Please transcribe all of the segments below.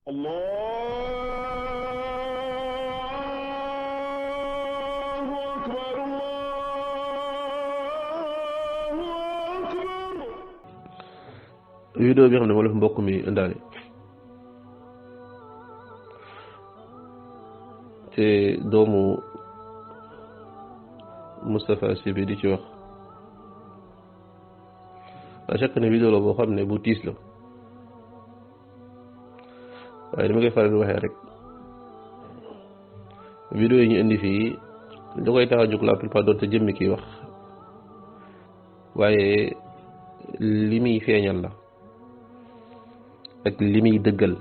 Allahu akbar, Allahu akbar. vidéo bi xam ne moo la fi mbokk mi indaale te doomu Moustapha Sy bi di ci wax à chaque ne vidéo la boo xam ne bu tiis la waaye dama koy faral di waxee rek vidéo yi ñu indi fii da koy tax a jóg la plupart doon te jëmmi kiy wax waaye li muy feeñal la ak li muy dëggal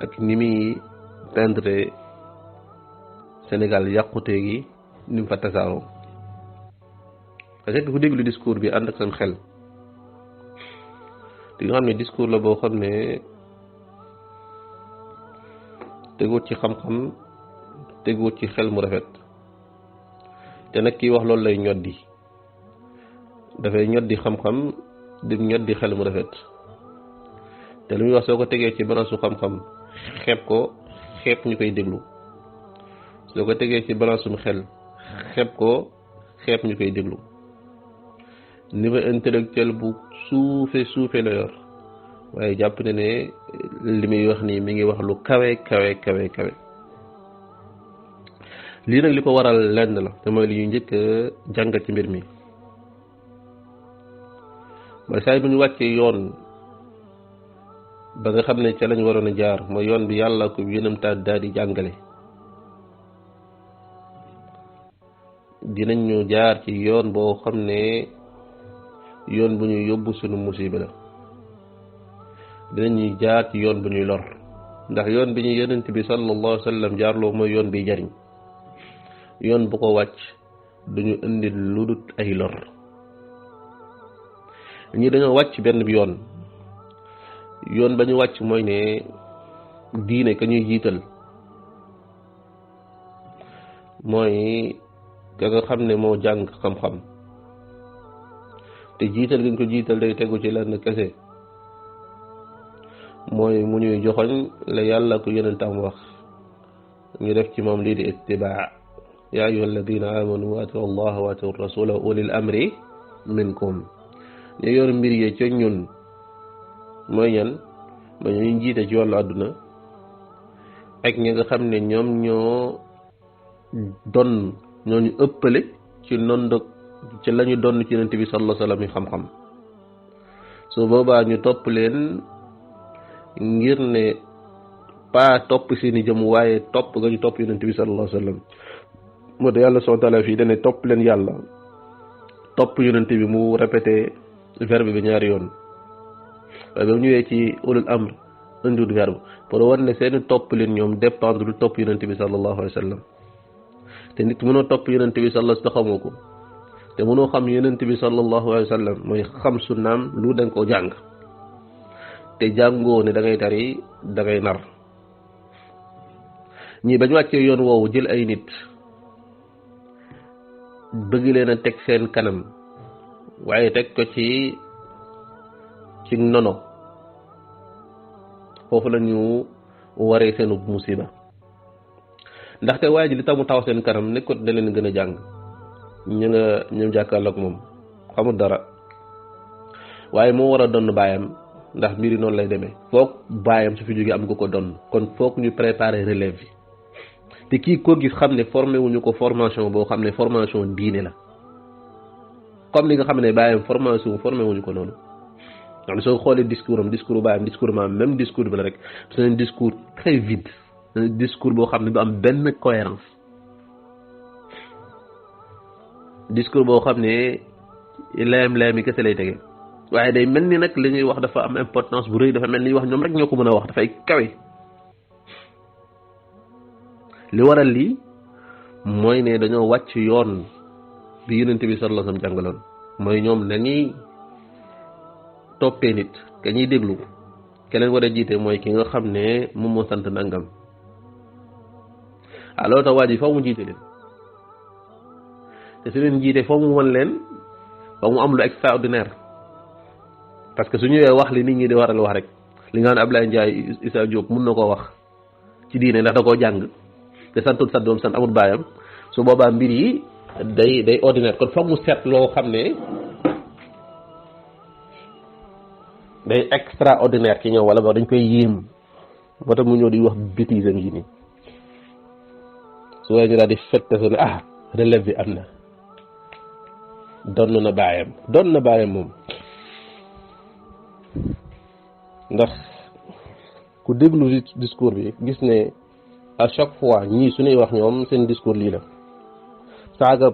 ak ni muy peindre Sénégal yàqute gi ni mu fa tasaaroo parce que ku déglu discours bi ànd ak seen xel di nga xam ne discours la boo xam ne teguwut ci xam-xam teguwut ci xel mu rafet te nag kiy wax loolu lay ñoddi dafay ñoddi xam-xam di ñoddi xel mu rafet te lu muy wax soo ko tegee ci balance su xam-xam xeeb ko xeeb ñu koy déglu soo ko tegee ci balance su xel xeeb ko xeeb ñu koy déglu niveau intellectuel bu suufe la yor waaye jàpp ne ne li muy wax nii mi ngi wax lu kawe lii nag li ko waral lenn la te mooy li ñuy njëkk jàngat ci mbir mi mooy saa yi bu ñu wàccee yoon ba nga xam ne ca lañ waroon a jaar mooy yoon bi yàlla ko yonentam daal di jàngale dinañ ñu jaar ci yoon boo xam ne yoon bu ñuy yóbbu sunu musiba la dinañ ñuy jaar ci yoon bu ñuy lor ndax yoon bi ñu yonent bi sallallahu alayhi wa sallam jaarloo mooy yoon bi jariñ yoon bu ko wàcc duñu indi lu dut ay lor ñi dañoo wàcc benn bi yoon ba ñu wàcc mooy ne diine ka ñuy jiital mooy ka nga xam ne moo jàng xam-xam te jiital gi ñu ko jiital day tegu ci lenn kese mooy mu ñuy joxoñ la yàlla ko yonentam wax ñu def ci moom lii di ittibaa yaa ayyuha alladina amanu atiu allaha wa atiu rasula ulil amri minkum ñu yor mbir yi ca ñun mooy ñan mooy ñu jiite ci wàllu àdduna ak ñi nga xam ne ñoom ñoo ñu ëppale ci nondog ci la ñu donn ci yonent bi sallallahu alayhi wa sallam yi xam-xam su boobaa ñu topp leen ngir ne pas topp seeni jëm waaye topp nga ñu topp yonent bi sallallahu alayhi wa sallam moo tax yàlla subhanahu wa taala fii dane topp leen yàlla topp yonent bi mu répété verbe bi ñaari yoon waaye ba mu ñëwee ci ulul amr indiwut verbe pour war ne seeni topp leen ñoom dépendre lu topp yonent bi sallallahu alayhi wa sallam te nit mënoo topp yonent bi sallallahu alayhi wa sallam xamoo ko te mënoo xam yonent bi sallallahu alayhi wa sallam mooy xam sunnaam lu danga koo jàng te jàngoo ne da ngay tari da ngay nar ñii bañ wàccee yoon woowu jël ay nit bëgg leen a teg seen kanam waaye teg ko ci nono foofu la ñu waree seenu musiba ndaxte waaye ji li tax mu taw seen kanam nekkut da leen gën a jàng ñu jàkkaarloog moom xamul dara waaye moo war a donn baayam ndax mbir yi noonu lay demee foog baayam su fi jógee am ko donn kon foog ñu préparer relève yi te kii ko gis xam ne formé wuñu ko formation boo xam ne formation diine la comme li nga xam ne baayam formation formé wuñu ko noonu xam ne soo xoolee discours baayam discours maam même discours bi la rek c'est un discours très vide discours boo xam ne du am benn cohérence discours boo xam ne layam yi kese lay tege waaye day mel ni nag li ñuy wax dafa am importance bu rëy dafa mel ni wax ñoom rek ñoo ko mën a wax dafay kawe li waral lii mooy ne dañoo wàcc yoon bi yonent bi sallallahu alayhi wasallam jàngaloon mooy ñoom dañuy toppee nit ka ñuy déglu keneen war a jiite mooy ki nga xam ne moom moo sant nangam loolu tax waa ji faw mu jiite leen te su leen jiite faw mu wan leen faw mu am lu extraordinaire parce que su ñëwee wax li nit ñi di waral wax rek li nga xam ne Ablaye Ndiaye Issa Diop mun na koo wax ci diine ndax da koo jàng te santut sa doom sant amul baayam su boobaa mbir yi day ordinaire kon foog mu seet loo xam ne day extraordinaire ci ñëw wala boog dañ koy yéem ba tax mu ñëw di wax bêtise am yi nii su waaye ñu daal di fette su ne relève bi am na doon na baayam moom ndax ku déglu discours bi gis ne à chaque fois ñii suñuy wax ñoom seen discours lii la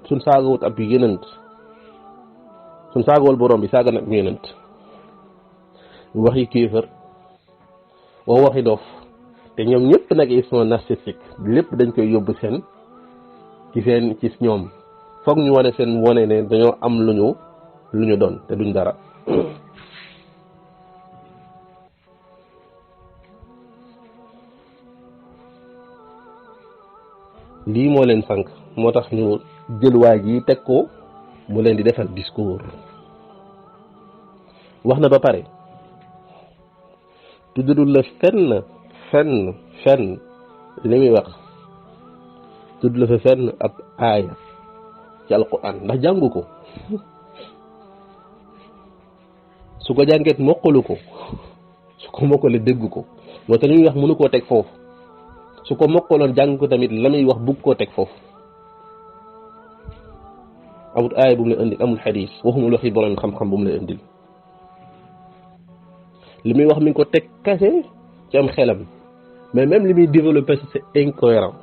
suñ saagawut ab yenent suñ saagawul borom bi saaga nag yenent waxi kéefër waxi dof te ñoom ñëpp nag ils sont narcissiques lépp dañ koy yóbbu ci ñoom foog ñu wane seen wane ne dañoo am lu ñu doon te duñ dara lii moo leen sànq moo tax ñu jël waa ji teg ko mu leen di defal discours wax na ba pare tuddul la fenn li muy wax tudd la fa fenn ab aaya ci alquran ndax jàngu ko su ko jàngeet mokkalu ko su ko mokkale dégg ko moo tax li muy wax mënu koo teg foofu su ko mokkaloon jàng ko tamit la muy wax bugg koo teg foofu amul aaya bu mu la indil amul xadiis waxuma lu waxi borom xam-xam bu mu la indil li muy wax mi ngi ko teg kase ci am xelam mais même li muy développé c'est incohérent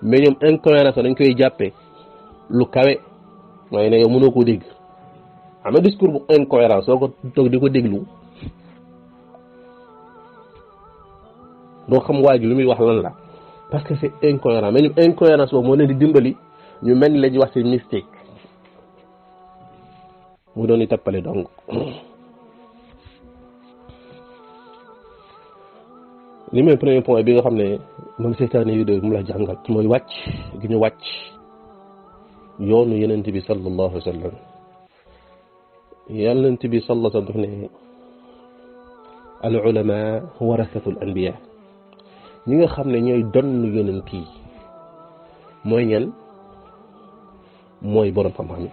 mais ñoom incohérence dañ koy jàppee lu kawe mooy ne yow mënoo koo dégg xam nga discours bu incohérent soo ko toog di ko déglu doo xam waa ji lu muy wax lan la parce que c'est incohérent mais ñoom incohérence boobu moo leen di dimbali ñu mel ni la ñuy wax c'est mystique mu doon di tappale donc li mooy premier point bi nga xam ne moom seytaane yu de mu la jàngal mooy wàcc gi ñu wàcc yoonu yenent bi sallallahu alayhi wa sallam yenent bi sallallahu alayhi wa sallam daf ne al ulama warasatul anbiya ñi nga xam ne ñooy donn yenent yi mooy ñan mooy borom xam-xam yi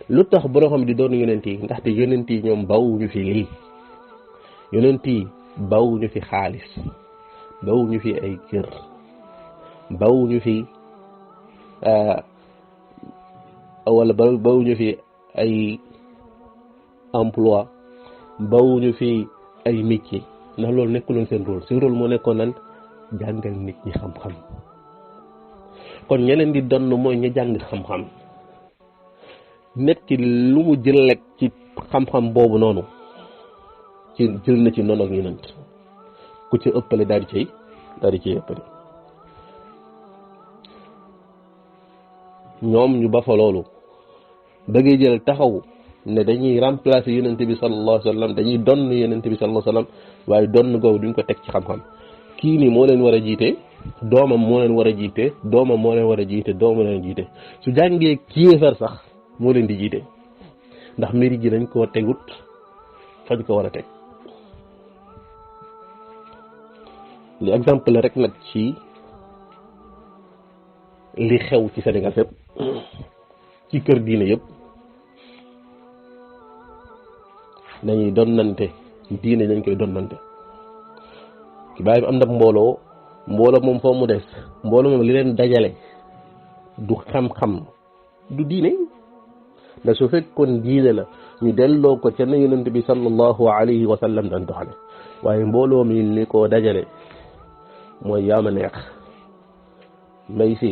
lu tax borom xam di doon yonent yi ndaxte yonent yi ñoom bawuñu fi lii yonent yi bawuñu fi xaalis bawuñu fi ay kër bawuñu fi wala bawuñu fi ay emploi bawuñu fi ay métier ndax loolu nekkuloon seen rôle moo nekkoon nan jàngal nit ñi xam-xam kon ñeneen di donn mooy ña jàng xam-xam nit ki lu mu jël lekk ci xam-xam boobu noonu ci jël na ci noonu ak yonent ku ci ëppale daal di ciy ëppale ñoom ñu ba fa loolu bëggee jël taxaw ne dañuy remplacer yonent bi sallallahu alayhi wa sallam dañuy donn yonent bi sallallahu alayhi wa sallam waaye donn googu duñ ko teg ci xam-xam kii nii moo leen war a jiite doomam moo leen war a jiite doomam moo leen war a jiite doomam leen jiite su jàngee kéefar sax moo leen di jiite ndax mbiri ji dañ koo tegut fañ ko war a teg li exemple rek nag ci li xew ci Sénégal fépp ci kër diine yëpp dañuy donnante diine dañ koy donnante ki bàyyi bi am na mbooloo moom foo mu des mbooloo moom li leen dajale du xam-xam du diine ndax su fekkoon diine la ñu delloo ko ca na yonent bi sallallahu alayhi wa sallam daan doxale waaye mbooloo mi li ko dajale mooy yaama neex Mbay Si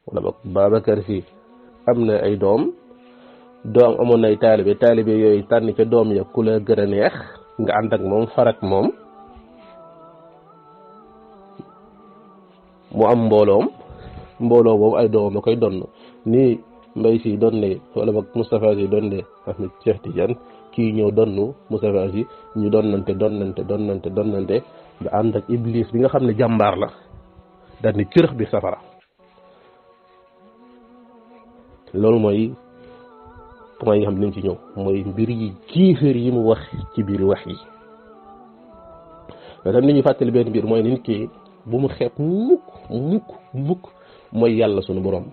wala boog Babacar Si am na ay doom amoon na ay taalibe yooyu tànn ca doom ya ku la gën a neex nga ànd ak moom farak moom mu am mbooloo boobu ay doomam a koy donn nii Mbay Si donne wala boog Moustapha Si donne Ahmed Cheikh Tidiane kii ñëw donnu Moustapha Si ñu donnante ba ànd ak Iblis bi nga xam ne jàmbaar la daal ni cërëx bi safara loolu mooy point yi xam nañ ci ñëw mooy mbir yi kéefër yi mu wax ci biir wax yi tam ni ñu fàttali benn mbir mooy nit ki bu mu xeeb mukk mooy yàlla sunu borom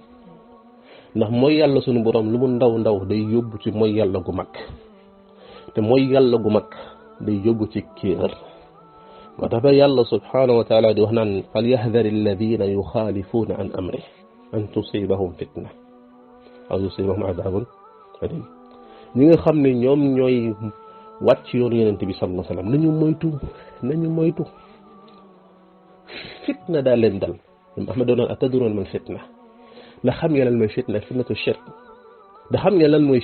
ndax mooy yàlla sunu borom lu mu ndaw day yóbbu ci mooy yàlla gu mag te mooy yàlla gu mag day yóbbu ci kéefër moo tax ba yàlla subhanahu wa taala di wax naan fal yahdari alladina yuxaalifuuna an amri an tusibahum fitna aw yusibahum adabun alim ñi nga xam ne ñoom ñooy wàcc yoonu yonente bi sallallahu alayhi wasallam nañu moytu fitna daa leen dal Ahmad doon atadroon man fitna ndax xam nga lan mooy fitna fitnatu shirk ndax xam nga lan mooy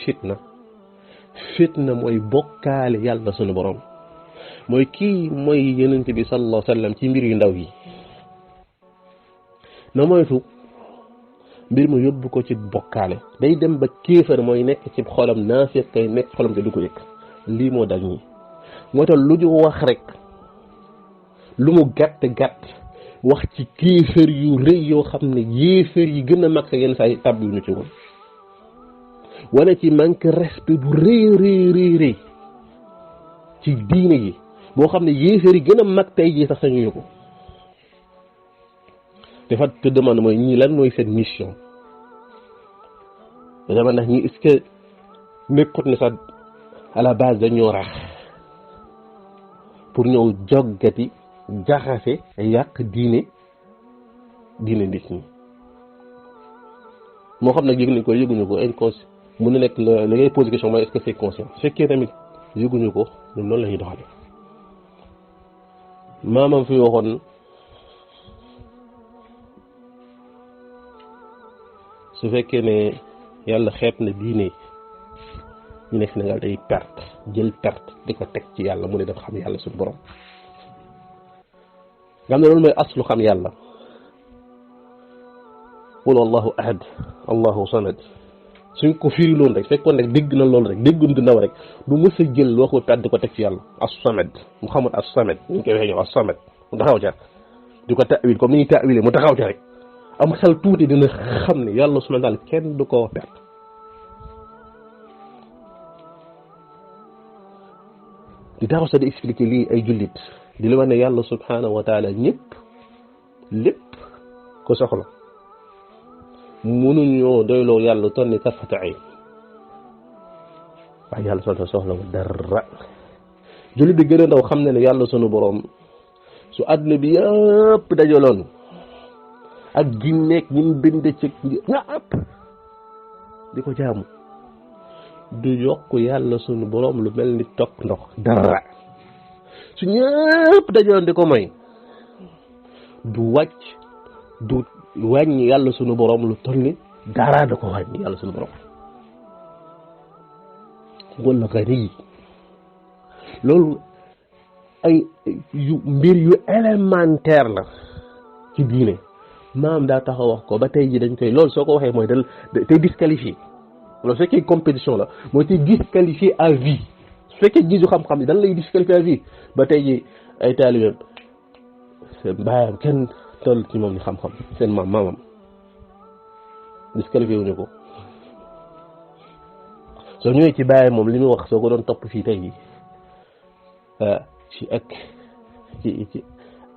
fitna mooy bokkaale yàlla sunu borom mooy kii mooy yonente bi sallallahu alayhi wasallam ci mbir yu ndaw yi na moytu mbir mu yóbbu ko ci bokkaale day dem ba kéefër mooy nekk ci xolam naafiq kay nekk xolam te du ko yëg lii moo dal ñi moo tax lu ñu wax rek lu mu gàtt wax ci kéefër yu rëy yoo xam ne yéefër yi gën a mag sa yenn saa yi tab yu ñu ci woon wala ci manque respect bu rëy ci diine yi boo xam ne yéefër yi gën a mag tey jii sax sañuñu ko dafa te demande mooy ñii lan mooy seen mission dama ndax ñi est-ce que nekkut ne sax à la base dañoo rax pour ñëw joggati jaxase yàq diine nit ñi moo xam nag yëg nañ ko yëguñu ko inconscient mun na nekk la ngay posé question mooy est-ce que c'est conscient su fekkee tamit yëguñu ko ñun noonu la ñuy doxale maamam fi waxoon su fekkee ne yàlla xeet na diine ñu nekk Sénégal day perte di ko teg ci yàlla mu ne dafa xam yàlla suñu borom nga xam ne loolu mooy aslu xam yàlla qul allahu ahad allahu samad suñ ko firi loon rek fekkoon rek dégg na loolu rek déggun du ndaw rek du mës a jël waxu perte di ko teg ci yàlla as-samad mu xamul as-samad ñu koy waxee ñëw as-samad mu taxaw ca di ko ta'wil comme ni ñuy ta'wilé mu taxaw ca rek am xel tuuti dina xam ne yàlla subhanahu wa ta'ala kenn du ko perte di taxaw sa di expliquer lii ay jullit di la wax ne yàlla subhanahu wa ta'ala ñëpp lépp ko soxla mënuñoo doyloo yàlla toll ni tarfata ayn waaye yàlla soxla wu dara jullit bi gën a ndaw xam ne ne yàlla sunu boroom su àdduna bi yëpp dajaloon ak ginneeg ñi mu bind ci ñëpp di ko jaamu du yokk yàlla sunu boroom lu mel ni toog ndox dara su ñëpp dajaloon di ko moy du wàcc du wàññi yàlla sunu boroom lu toll ni dara da ko wàññi yàlla sunu boroom wala gani loolu ay mbir yu élémentaire la ci diine maam daa taxaw wax ko ba tey ji dañ koy loolu soo ko waxee mooy tey disqualifié loolu su fekkee compétition la mooy tey disqualifié à vie su fekkee gisu xam-xam yi dañ lay disqualifié à vie ba tey ji ay taalibeem seen baayam kenn toll ci moom ni xam-xam seen maamam disqualifié wuñu ko soo ñëwee ci baayam moom li muy wax soo ko doon topp fii tey ji ci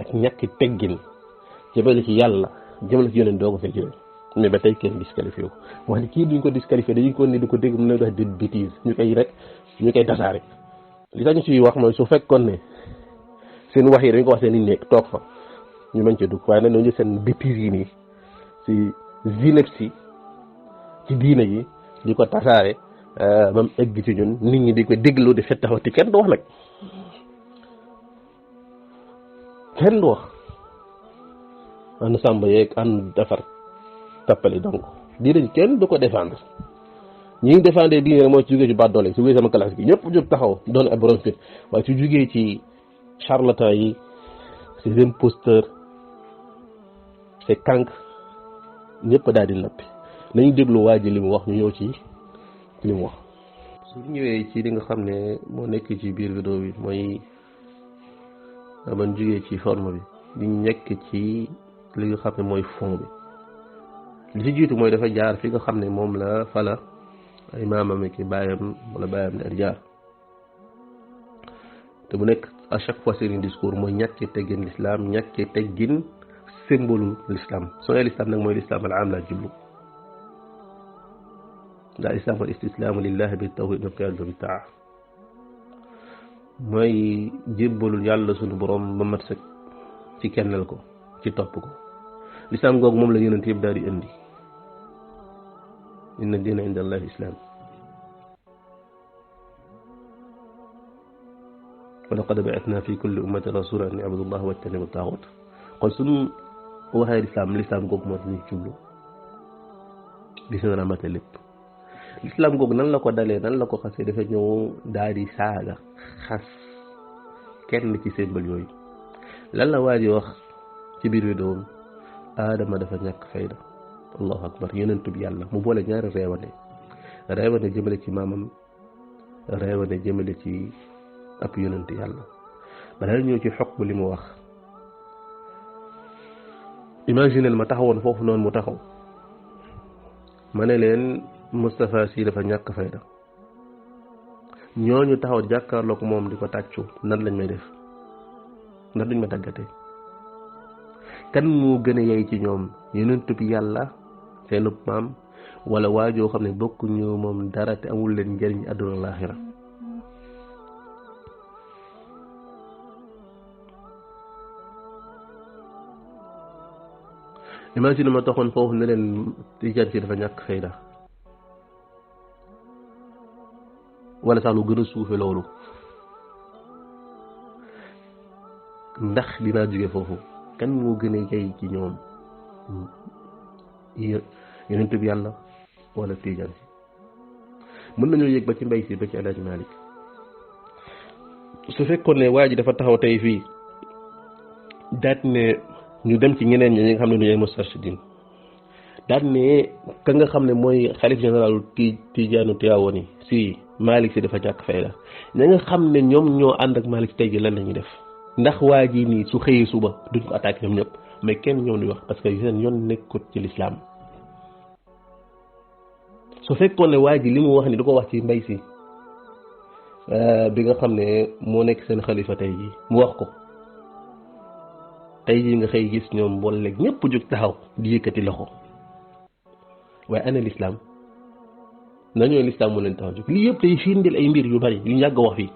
ak ñàkk teggin jëmale ci yàlla jëmale ci yoneen doo ko fee jëlee mais ba tey kenn disqualifié ko wax ni kii duñ ko disqualifié dañu ko ni di ko dégg mu ne wax di bêtise ñu koy tasaare li tax ñu ciy wax mooy su fekkoon ne seen wax yi dañ ko wax seen i nekk toog fa ñu mën cee dugg waaye nag ñooñu seen bêtise yi nii si zinepsi ci diina yi di ko tasaare ba mu egg ci ñun nit ñi di ko déglu di fet taxaw te kenn du wax nag kenn du wax ànd sàmba yeeg ànd defar tappale donc diine kenn du ko défendre ñi ngi défendre diine rek mooy ci jógee ci baat doole su jógee sama classe gi ñëpp jóg taxaw doon ay borom fit waaye su jógee ci charlatan yi ces imposteurs ces cancres ñëpp daal di noppi nañu déglu waa ji li mu wax ñu ñëw ci li mu wax. su ñëwee ci li nga xam ne moo nekk ci biir vidéo bi mooy man jógee ci forme bi di nekk ci li nga xam ne mooy fond bi li ci jiitu mooy dafa jaar fi nga xam ne moom la fala ay maamam ki baayam wala baayam ne jaar te bu nekk à chaque fois seeni discours mooy ñàkkee teggin l'islam ñàkkee teggin symbole l'islam soo nee l'islam nag mooy l'islam al am laa jublu ndax islam wal istislaamu lillahi bi tawhid wa qiyadu bi taa mooy jébbalul yàlla sunu borom ba mat sëkk ci kennal ko ci topp ko l'islam googu moom la yonent yëpp daal di indi inna diina inda allahi islam wa laqad ba'athna fi kulli ummatin rasulan an ya'budu allaha wajtanibu taaxut kon suñu waxee l'islam googu moo tax ñu jublu gis na mate lépp l'islam googu nan la ko dalee nan la ko xasee dafa ñëw daal di saaga xas kenn ci symbole yooyu lan la waa ji wax ci biir vidéo Adama dafa ñàkk fayda allahu akbar yonentub yàlla mu boole ñaari reewane jëmale ci maamam reewane jëmale ci ab yonent yàlla balaa ñëw ci xokk li mu wax imaginel ma taxawoon foofu noonu mu taxaw ma ne leen Moustapha Sy dafa ñàkk fayda ñooñu taxaw jàkkaarloo ko moom di ko tàccu nan lañ may def nan duñ ma tàggatee kan moo gën a yey ci ñoom yonent bi yàlla seenub maam wala waajoo xam ne bokku ñu moom dara te amul leen njëriñ àdduna laaxira imagine ma taxoon foofu ne leen Tijaan si dafa ñàkk fayda wala sax lu gën a suufe loolu ndax dinaa jóge foofu kan moo gën a yey ci ñoom yonent bi yàlla wala Tijaan si mën nañoo yëg ba ci mbay si ba ci Alaaji Malik su fekkoon ne waa ji dafa taxaw tey fii daat ne ñu dem ci ñeneen ñi nga xam ne du ñuy mustarshidin daat ne ka nga xam ne mooy xalif général Tijaanu Tiwaawan yi si Malik si dafa ñàkk fayda ña nga xam ne ñoom ñoo ànd ak Malik tey ji lan la ñuy def ndax waa ji nii su xëyee suba duñ ko attaqué ñoom ñëpp mais kenn ñëw di wax parce que seen yoon nekkut ci l'islam su fekkoon ne waa ji li mu wax ni du ko wax ci mbay si bi nga xam ne moo nekk seen xalifa tey ji mu wax ko tey ji nga xëy gis ñoom mbool léegi ñëpp jóg taxaw di yëkkati loxo waaye ana l'islam nañoo l'islam mu leen taxaw jóg lii yëpp tey firndeel ay mbir yu bari yu ñu yàgg wax fii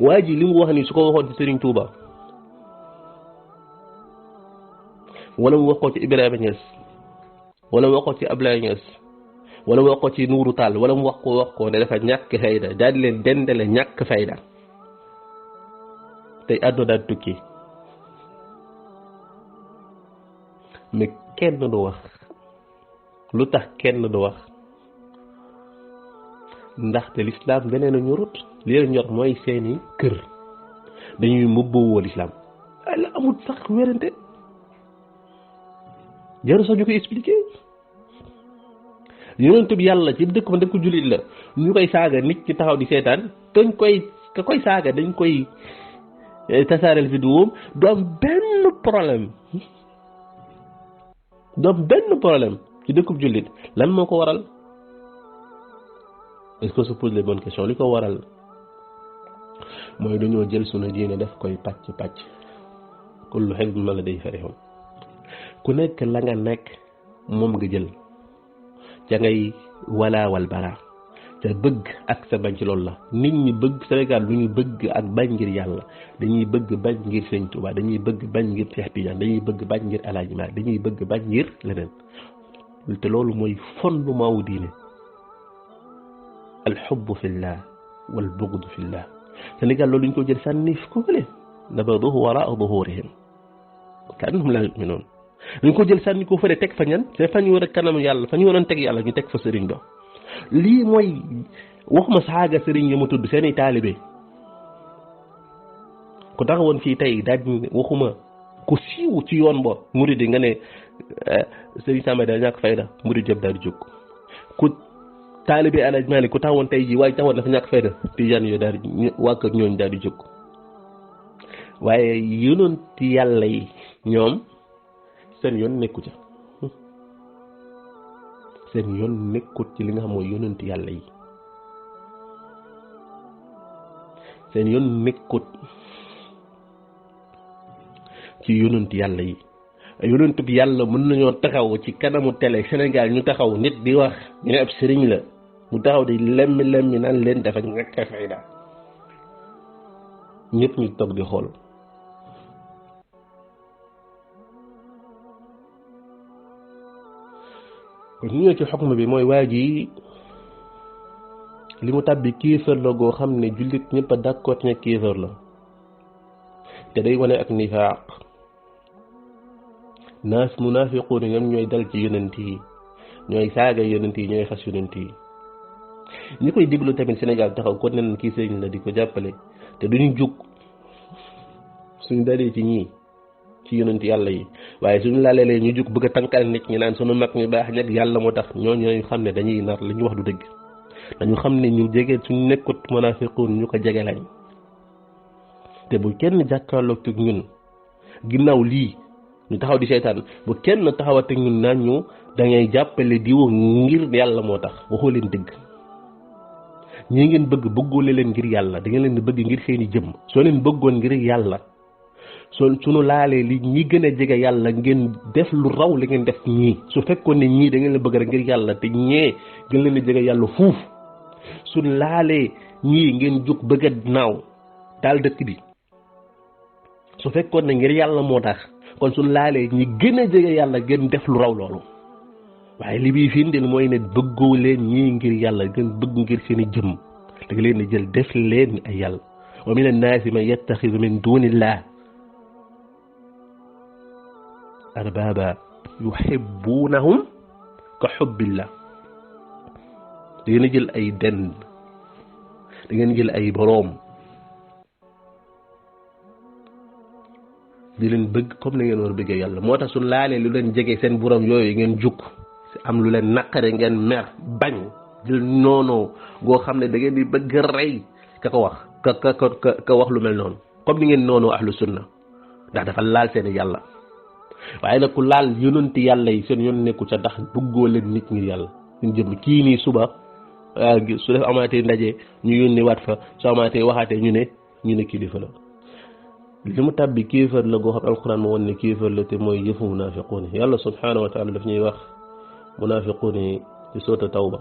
waa ji li mu wax ni su ko waxoon ci Serigne Touba wala mu wax ko ci Ibrahima Niass wala mu wax ko ci Ablaye Niass wala mu wax ko ci Nourou Tall wala mu wax ko ne dafa ñàkk fayda daal di leen dendale ñàkk fayda tey àdduna daal tukki mais kenn du wax lu tax kenn du wax ndaxte l'islam beneen a ñorut li leen ñor mooy seeni kër dañuy mbubboo l'islam ay la amul sax wérante jaru sax ñu koy expliqué yonent bi yàlla ci dëkk ba dëkk jullit la ñu koy saaga nit ci taxaw di seetaan ka koy saaga dañ koy tasaareel vidéo du am benn problème ci dëkkub jullit lan moo ko waral est-ce qu'on se pose les bonnes questions li ko waral mooy dañoo jël sunu diine def koy pàcc kullu hizbin bimaa ladayhim farihun ku nekk la nga nekk moom nga jël ca ngay walaawal bara ca bëgg ak sa bañ ci loolu la nit ñi bëgg Sénégal lu ñu bëgg ak bañ ngir yàlla dañuy bëgg bañ ngir Sëñ Tuubaa dañuy bëgg bañ ngir Cheikh Tidiane dañuy bëgg bañ ngir Alaaji Maalik dañuy bëgg bañ ngir leneen te loolu mooy fondement wu diine alxubbu fillah wal bugdu fillah Sénégal loolu ñu ko jël sànni ko fële nabaduhu waraa duhurihim kaannahum laa yu'minuun dañ ko jël sànni ko fële teg fa ñan te fa ñu war a kanam yàlla fa ñu waroon teg yàlla ñu teg fa sëriñ ba lii mooy waxuma saaga sëriñ yi ma tudd seeni taalibe ku taxawoon fii tey daal di waxuma ku siiw ci yoon ba murid nga ne sëriñ Samba daal ñàkk fayda murid yëpp daal di jóg ku taalibe Alaaji Maalik ku taxawoon tey ji waaye taxawoon dafa ñàkk fayda tijaan yooyu daal di waa kër ñooñu daal di jóg waaye yonenti yàlla yi ñoom seen yoon nekku ca seen yoon nekkut ci li nga xam mooy yonent yàlla yi seen yoon nekkut ci yonent yàlla yi yonent bi yàlla mën nañoo taxaw ci kanamu télé Sénégal ñu taxaw nit di wax ñu ne ab sëriñ la mu taxaw di lemmi naan leen dafa ñàkk fayda ñëpp ñu toog di xool kon ñu ñëw ci xukm bi mooy waa ji li mu tàbbi kéefër la goo xam ne jullit ñëpp a d'accord ne kéefër la te day wane ak nifaaq munaafiquun ñoom ñooy dal ci yonent yi ñooy saaga yonent yi ñooy xas yonent yi ñi koy déglu tamit Sénégal taxaw ko nen kii sëriñ la di ko jàppale te duñu jug suñu dalee ci ñii ci yonent yàlla yi waaye suñu laalee ñu jug bëgg a tànkal nit ñi naan sunu mag ñu baax ñeg yàlla moo tax ñooñu xam ne dañuy nar li ñu wax du dëgg dañu xam ne ñu jege suñu nekkut munaafiquun ñu ko jege lañ te bu kenn jàkkaarloog teg ñun ginnaaw lii ñu taxaw di seetaan bu kenn taxawate ñun naan ñu dangay jàppale diw ngir yàlla moo tax waxoo leen dëgg ñii ngeen bëggoole leen ngir yàlla da ngeen leen di bëgg ngir seeni jëm soo leen bëggoon ngir yàlla suñu laalee li ñi gën a jege yàlla ngeen def lu raw li ngeen def ñii su fekkoon ne ñii da ngeen la bëgg rek ngir yàlla te ñee gën leen a jege yàlla fuuf su laalee ñii ngeen jóg bëgg a naaw daal dëkk bi su fekkoon ne ngir yàlla moo tax kon su laalee ñi gën a jege yàlla ngeen def lu raw loolu waaye li bii firndeel mooy ne bëggoo leen ñii ngir yàlla ngeen bëgg ngir seeni jëm da nga leen di jël def leen ay yàlla wa min annaasi man yattaxidu min dunillah arbaba yuhibbunahum ka xubbillah da ngeen jël ay den da ngeen jël ay boroom di leen bëgg comme na ngeen war a bëggee yàlla moo tax su laalee lu leen jege seen boroom yooyu ngeen jukk am lu leen naqare ngeen mer bañ jël noonu goo xam ne da ngeen di bëgg rey ka ko wax ka wax lu mel noonu comme ni ngeen noonu ahlu sunna ndax dafa laal seen yàlla waaye nag ku laal yonanti yàlla yi seen yoon nekku ca ndax bëggoo leen nit ngir yàlla suñ jëm kii nii suba su def amaatee ndaje ñu yónni waat fa su amaatee waxaatee ñu ne kilifa la li mu tàbbi kéefar la goo xam alquran moo won ne kéefar la te mooy yëfu munaafiquun yi yàlla subhanahu wa taala daf ñuy wax munaafiquun yi ci soota tawba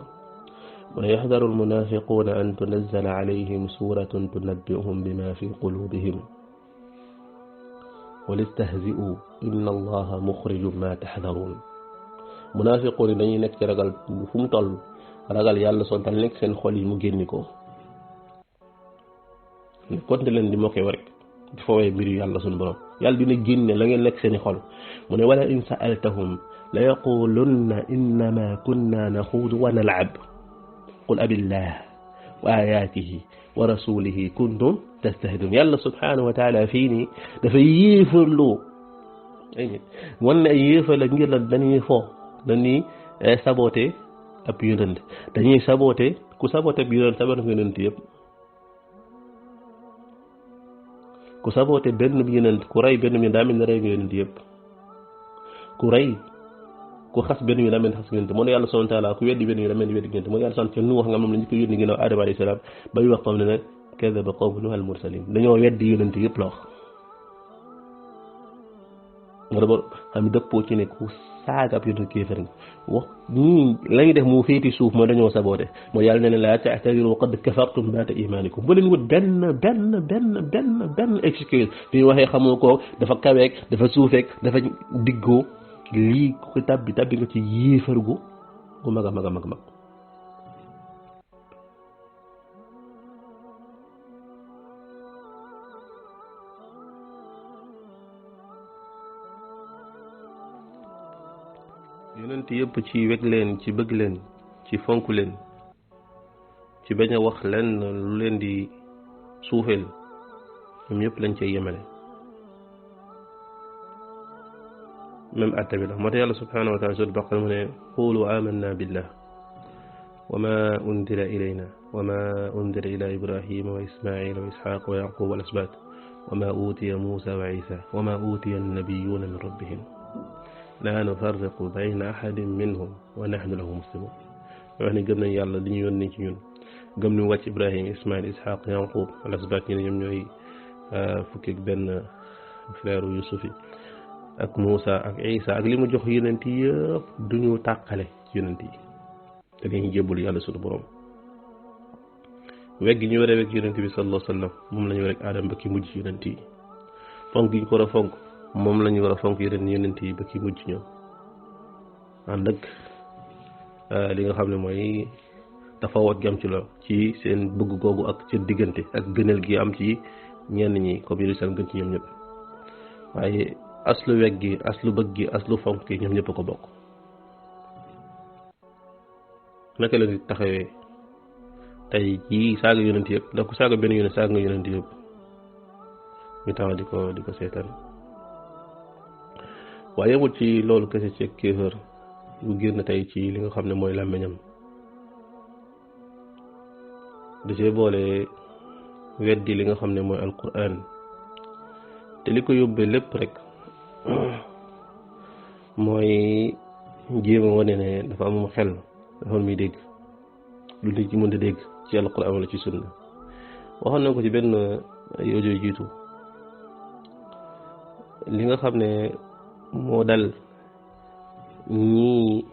mu ne yaxdaru almunaafiquuna an tunazzala alayhim suratun tunabbi'uhum bima fi qulubihim walistahzi'u inna allaha muxrijum ma taxdaruun munaafiquun yi dañuy nekk ci ragal fu mu toll ragal yàlla sontal nekk seen xol yi mu génni ko ne konte leen di mokkee rek di fowee mbir yàlla suñu borom yàlla dina génne la ngeen nekk seeni xol mu ne wala in sa'altahum la yaqulunna innama kunna naxuudu wa nal'ab qul abillah wa ayatihi wa rasulihi kuntum tastahidun yàlla subhanahu wa taala fii nii dafay yéefarloo wan ne ay yéefar la ngir la dañuy fo dañuy saboté ab yonent dañuy saboté ku saboté ab yonent saboté ab yonent yëpp ku saboté benn bi yonent ku rey benn bi daa mel ne rey nga yonent yëpp ku rey ku xas benn bi daa mel ne xas yonent moo ne yàlla subhanahu wa taala ku weddi benn bi daa mel ne weddi yonent moo yàlla sant ca nu wax nga moom la ñu ko yónni ginnaaw Aadama alayhi salaam ba ñu wax xam ne nag kadaba qawmu Nuuh al-mursalin dañoo weddi yonent yëpp la wax nga dama xam dëppoo ci ne ku saaga ab yonent kéefar nga wax ñii la ñu def mu féeti suuf mooy dañoo saboote mooy yàlla ne leen laa ta'tadiru qad kafartum ba'da imaanikum bu leen wut benn excuse fi ñu waxee xamoo ko dafa kaweek dafa suufeek dafa diggoo lii ku tabbi nga ci yéefar gu mag a mag yonent yëpp ci weg leen ci bëgg leen ci fonk leen ci bañ a wax leen lu leen di suufeel ñoom ñëpp lañ cay yemale même atta bi la moo tax yàlla subhanahu wa taala sura Baqara mu ne qulu amanna billah wa ma undila ilayna wa ma undila ila ibrahima wa ismaila wa ishaqa wa yaqub wal asbat wa ma utiya musa wa isa wa ma utiya annabiyuna min rabbihim laa nufarriqu bayna ahadin minhum wa nahnu lahu muslimun wax ne gëm nañ yàlla li ñu yónni ci ñun gëm ni mu wàcc Ibrahim Ismaïl Ishaq Yaqub al asbat ñi ne ñoom ñooy fukki ak benn frère Yusuf yi ak Moussa ak Isa ak li mu jox yonent yi yëpp duñu tàqale ci yonent yi te dañuy jébbal yàlla sunu borom weg gi ñu war a weg yonent bi sallallahu alayhi wa sallam moom la ñu war a aadam ba ki mujj ci yonent yi fonk gi ñu ko war a fonk moom la ñu war a fonk yeneen yonent yi ba ki mujj ñoom ànd ak li nga xam ne mooy tafawut gi am ci loolu ci seen bëgg googu ak seen diggante ak gënal gi am ci ñenn ñi comme yi seen gën ci ñoom ñëpp waaye aslu weg gi aslu bëgg gi aslu fonk gi ñoom ñëpp a ko bokk naka la nit taxawee tey jii saaga yonent yëpp ndax ku saaga benn yonent saaga nga yonent yëpp ñu taxaw di ko seetaan waaye yemul ci loolu kese ci kéefër bu génn tey ci li nga xam ne mooy làmmiñam da cee boole weddi li nga xam ne mooy alquran te li ko yóbbee lépp rek mooy jéem a wane ne dafa amum xel dafa muy dégg lu nit ci mën a dégg ci alquran wala ci sunna waxoon na ko ci benn yoojo jiitu li nga xam ne moo dal ñii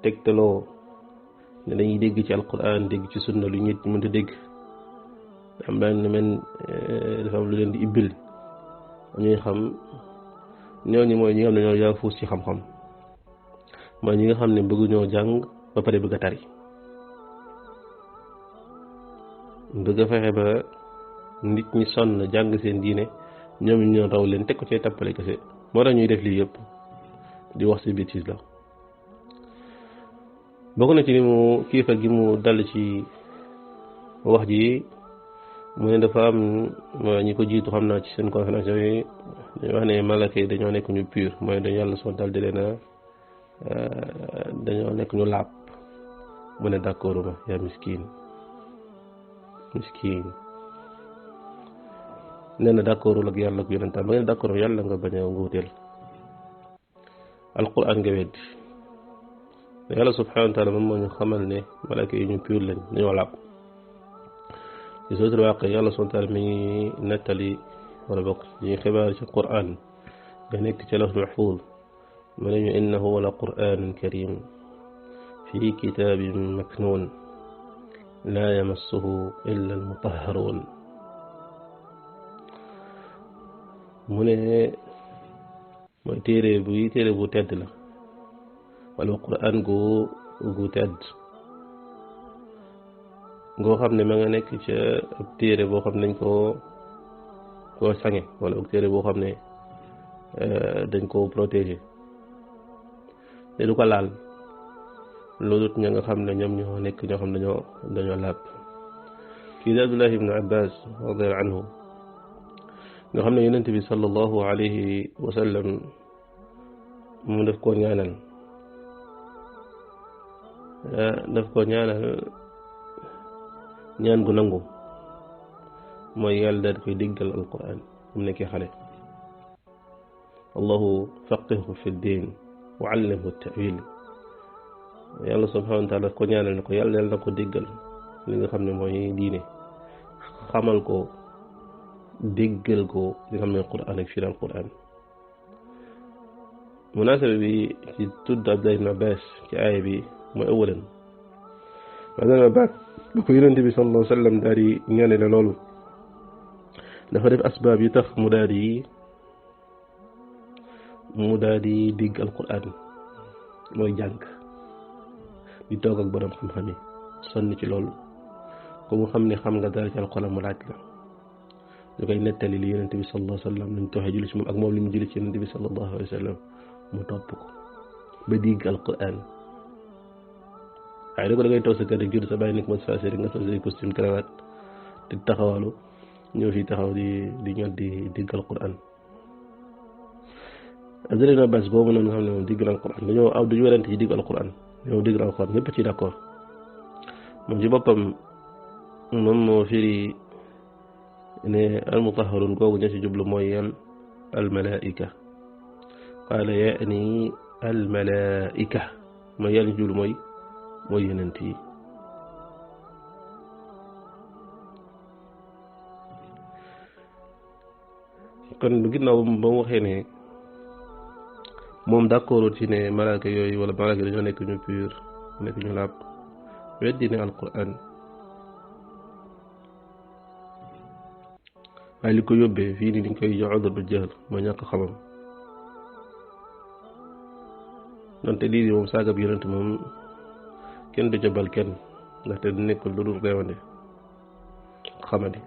tegtaloo ne dañuy dégg ci alquran dégg ci sunna lu nit ñi mën a dégg am daan men dafa am lu leen di ibbil ñuy xam ñooñu mooy ñi nga xam ne ñoo yaa fuus ci xam-xam mooy ñi nga xam ne bëgg ñoo jàng ba pare bëgg a tari bëgg a fexe ba nit ñi sonn jàng seen diine ñoom ñoo raw leen teg ko ci tappale kese moo tax ñuy def lii yëpp di wax ci bêtise la bokk na ci ni mu kiifa gi mu dal ci wax ji mu ne dafa am ñi ko jiitu xam naa ci seen conférence yi dañu wax ne malaka yi dañoo nekk ñu pur mooy dañu yàlla soo dal di leen dañoo nekk ñu laab mu ne d'accord ma yaa miskin nee na d'accordul ak yàlla ak yonentam ba ngeen d'accord yàlla nga bañ a nguuteel alquran nga weddi yàlla subhanahu wa taala moom moo ñu xamal ne malaka yi ñu pur lañ dañoo laab ci suratul Waaqia yàlla subhanahu wa taala mi ngi nettali wala bokk ñuy xibaar ci quran nga nekk ci lawhul mahfuuz mu ne ñu innahu la qur'anun karim fi kitabin maknun la yamassuhu illa almutahharun mu ne mooy téere bu tedd la wala qur'an gu tedd ngoo xam ne ma nga nekk ca ab téere boo xam ne dañ koo sange wala ab téere boo xam ne dañ koo protéger te du ko laal loolu ña nga xam ne ñoom ñoo nekk ñoo xam ne dañoo laab kii di Abdullah ibn Abbas radiyallahu anhu nga xam ne yonent bi sallallahu alayhi wa sallam mu daf koo ñaanal ñaan gu nangu mooy yàlla daal koy diggal alquran mu nekkee xale allahu faqihu fi ddin wa allimhu tawil yàlla subhanahu wa taala daf ko ñaanal ne ko yàlla na ko diggal li nga xam ne mooy diine xamal ko déggal ko li nga xam ne quran ak firi alquran munasaba bi ci tudd Abdullah ibn Abbas ci aaya bi mooy awalan maanaam baat bu ko yonent bi sallallahu alayhi wa sallam daal di ñaane la loolu dafa def asbaab yi tax mu daal di digg alquran mooy jàng di toog ak borom xam-xam yi sonn ci loolu ko mu xam ne xam nga dara ci alquran mu laaj la ñu koy nettali li yonent bi sallallahu alayhi wa sallam lañ toxee julli ci moom ak moom li mu julli ci yonent bi sallallahu alayhi wa sallam mu topp ko ba digg alquran waaye da ko da ngay toog sa kër rek jur sa bàyyi nekk mos faase rek nga sol say costume cravate di taxawalu ñëw fii taxaw di ñot di digg alquran Abdullah ibn Abbas boobu noonu nga xam ne moom digg na alquran dañu werante ci digg alquran ñoom digg na alquran ñëpp ci d'accord moom ci boppam moom moo firi ne almutahharun googu ña ci jublu mooy yan almalaika qaala yaani almalaika mooy yàlla jul mooy yonent yi kon ginnaaw ba mu waxee ne moom d'accord ci ne malaaka yooyu wala malaaka dañoo nekk ñu pur nekk ñu laab weddi ne alquran waaye li ko yóbbee fii nii dañ koy jox udr bu jahl mooy ñàkk xamam donte lii di moom saagab yonent moom kenn du jabal kenn ndaxte du nekkul lu dul reewande xamadi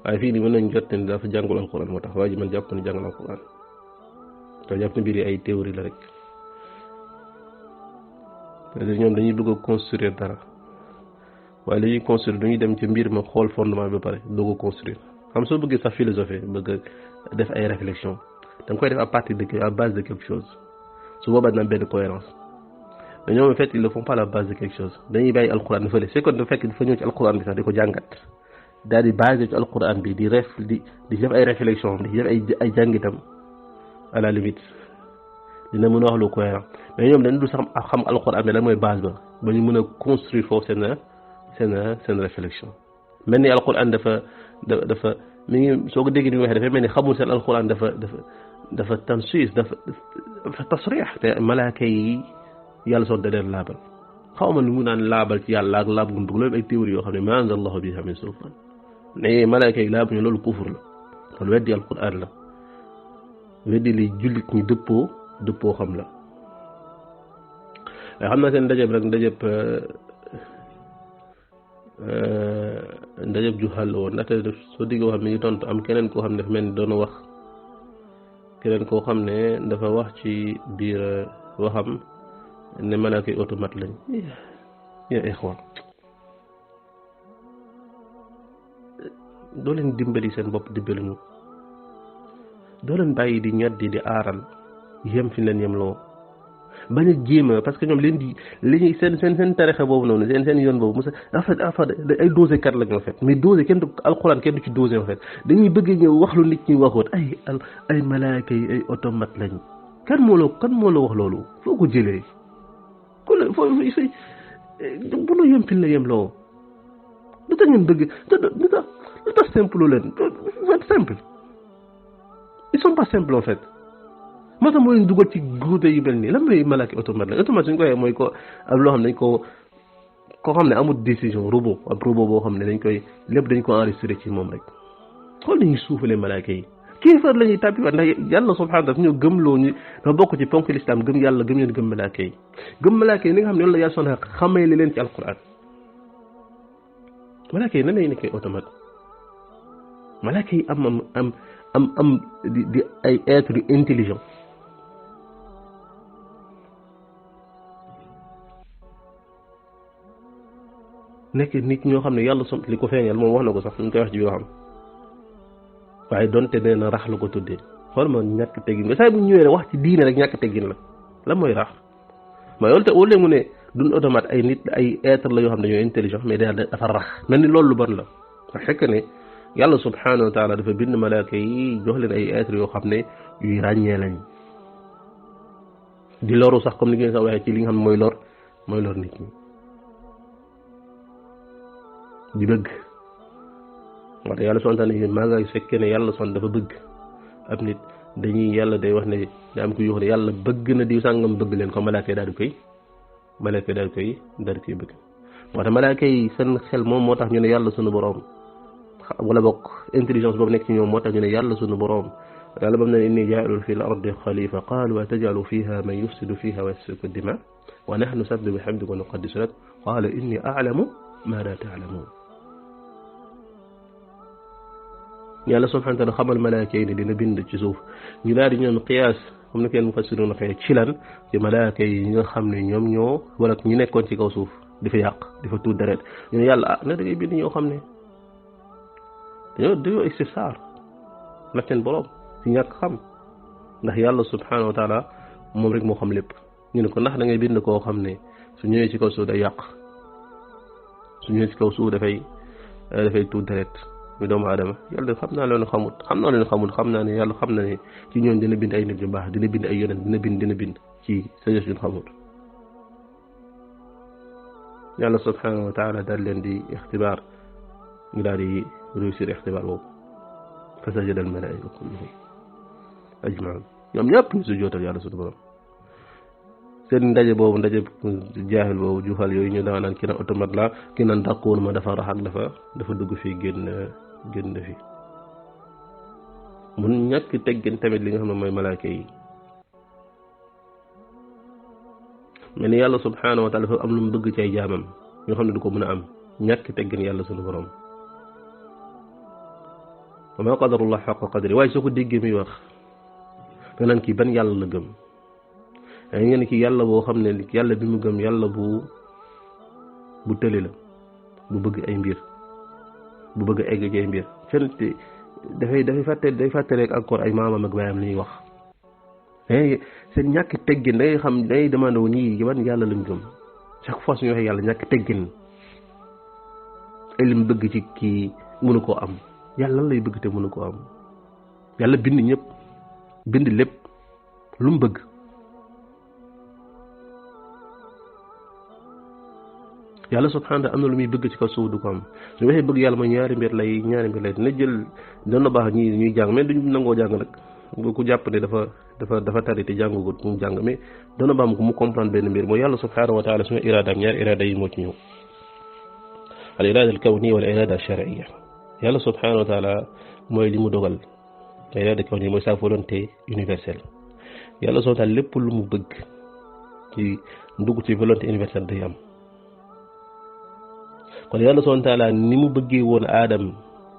waaye fii nii mën nañ jot ne dafa jàngul alquran moo tax waa ji man jàpp ne jàngul alquran te jàpp ne mbir yi ay théorie la rek peut-être ñoom dañuy bëgg a construire dara waaye li ñuy construire dañuy dem ci mbir ma xool fondement bi ba pare doog a construire xam soo bëggee sax philosophie bëgg a def ay réflexion da nga koy def à partir de à base de quelque chose su boobaa dina am benn cohérence mais ñoom en fait ils ne font pas la base de quelque chose dañuy bàyyi alquran bi fële c'est que dafa fekk dafa ñëw ci alquran bi sax di ko jàngat daal di basé ci alquran bi di def ay réflexion di def ay jàngitam à la limite dina mën a wax lu cohérent mais ñoom dañu du sax xam alquran bi lan mooy base ba ñu mën a construire foofu seen réflexion mel ni alquran dafa mi ngi soo ko déggee ni waxee dafay mel ni xamul seen alquran dafa tansiis dafa tasriix te malaaka yi yàlla soon da leen laabal xaw ma lu mu naan laabal ci yàlla ak laab gum bëgg loolu ay théorie yoo xam ne ma anzal allahu biha min sultaan ne malaaka yi laabuñu loolu kufur la loolu weddi alquran la weddi li jullit ñi dëppoo xam la waaye xam naa seen ndajeb rek ndajeb ju xàll woon ndaxte soo diggoo xam ne ñu tontu am keneen koo xam ne dafa mel ni doon wax keneen koo xam ne dafa wax ci biir waxam ne malaaka yi automate lañ ya ixwaan doo leen dimbali seen bopp dimbali ñu doo leen bàyyi di ñoddi di aaral yem fi leen yemloo bañ a jéema parce que ñoom leen di li ñuy seen tarixa boobu noonu seen yoon boobu mos en fait ay dosé kat la ñu en fait mais dosé kenn du alxuraan kenn du ci dosé en fait dañuy bëgg ñëw wax lu nit ñi waxoon ay malaaka yi ay automate lañ kan moo la wax loolu foo ko jëlee ku la foo bu la yem fi la yemloo lu tax ngeen bëgg lu tax simple leen simple ils sont pas simples en fait moo tax mooy dugal ci groupe yu mel nii lan mooy malaaka automate la automate suñ ko waxee mooy ko am loo xam ne dañ koo xam ne amul décision robot boo xam ne dañ koy lépp dañ ko enregistré ci moom rek xool nañuy suufalee malaaka yi kéefar la ñuy tàbbiwaat ndax yàlla subhanahu dafa ñëw gëmloo ñu dafa bokk ci ponk l'islam gëm yàlla gëm leen gëm malaaka yi ni nga xam ne loolu la yàlla sonn xamee leen ci alquran malaaka yi nan lay nekkee automate malaaka yi am di ay être intelligent nekk nit ñoo xam ne yàlla li ko feeñal moom wax na ko sax ñu koy wax ci biir xam waaye donte nee na rax la ko tuddee xool ma ñàkk teggin nga saa bu ñëwee wax ci diine rek ñàkk teggin la mooy rax mooy loolu te au lieu mu ne duñ automate ay nit ay être la yoo xam ne ñoo intelligent mais dafa rax mel ni loolu lu bon la fekk ne yàlla subhanahu wa taala dafa bind malaaka yi jox leen ay être yoo xam ne yuy ràññee lañ di loru sax comme ni ngeen sax waxee ci li nga xam ne mooy lor nit ñi di bëgg moo tax yàlla sontaan ne maa nga fekkee ne yàlla son dafa bëgg ab nit dañuy yàlla day wax ne da am ko yoo xam ne yàlla bëgg na diw sàngam bëgg leen ko malaaka yi daal di koy bëgg moo tax malaaka yi seen xel moom moo tax ñu ne yàlla sunu boroom wala bokk intelligence boobu nekk ci ñoom moo tax ñu ne yàlla sunu boroom yàlla bam ne inni jaa'ilun fil ardi xalifa qaalu atajalu fiha man yufsidu fiha wa yasfiku dima wa nahnu nusabbihu bihamdika wa nuqaddisu lak qaala inni a'lamu ma la ta'lamun yàlla subhanahu wa ta'ala xamal malaaka yi ne dina bind ci suuf ñu daal di ñoom qiyaas comme ni kenn mufassirun waxee ci lan ci malaaka yi nga xam ne ñoom ñoo wala ñu nekkoon ci kaw suuf di fa yàq di fa tuur deret ñu ne yàlla na da ngay bind ñoo xam ne dañoo istifsaar la seen borom ci ñàkk xam ndax yàlla subhanahu wa ta'ala moom rek moo xam lépp ñu ne ko ndax da ngay bind koo xam ne su ñëwee ci kaw suuf day yàq su ñëwee ci kaw suuf dafay tuur deret mi doomu aadama yàlla xam naa leen xamut xam naa ne yàlla xam na ne ci ñoon dina bind ay nit yu baax dina bind ay yonent dina bind ci sa jëf yu xamut yàlla subhanahu wa taala daal leen di ixtibaar ñu daal di réussir ixtibaar boobu fa sajada al malaa'ika kulluhum ajmaun ñoom ñëpp ñu sujjootal yàlla suñu borom seen ndaje boobu ndaje jaaxil boobu juuxal yooyu ñu daa naan kii naan automate la kii naan dàqoon ma dafa rax ak dafa dugg fii génn fi mun ñàkk teggin tamit li nga xam ne mooy malaaka yi mais ni yàlla subhanahu wa taala dafa am lu mu bëgg ci ay jaamam ñoo xam ne du ko mën a am ñàkk teggin yàlla suñu borom wa ma qadarullah xaqa qadri waaye soo ko déggee muy wax da naan kii ban yàlla la gëm ay ngeen ki yàlla boo xam ne yàlla bi mu gëm yàlla bu tëli la bu bëgg ay mbir bu bëgg egg ci ay mbir fenn day fàtte rek encore ay maamam ak baayam li ñuy wax seen ñàkk teggin day xam day demandé wu ñii ban yàlla lañ gëm chaque fois suñu waxee yàlla ñàkk teggin ay lim bëgg ci kii mënu koo am yàlla lan lay bëgg te mënu koo am yàlla bind ñëpp bind lépp lu mu bëgg yàlla subhanahu am na lu muy bëgg ci kaw suuf du ko am su waxee bëgg yàlla mooy ñaari mbir lay dina jël dana baax ñuy jàng mais duñu nangoo jàng nag ku jàpp ne dafa tari te jàngugut mu jàng mais dana baax mu comprendre benn mbir mooy yàlla subhanahu wa taala suñu iraadaam ñaari iraada yi moo ci ñëw al iraada al kawniya wal iraada al shar'iyya yàlla subhanahu wa taala mooy li mu dogal al iraada al kawniya mooy sa volonté universelle yàlla subhanahu wa taala lépp lu mu bëgg ci ndugg ci volonté universelle day am kon yàlla subhanahu wa taala ni mu bëggee woon aadam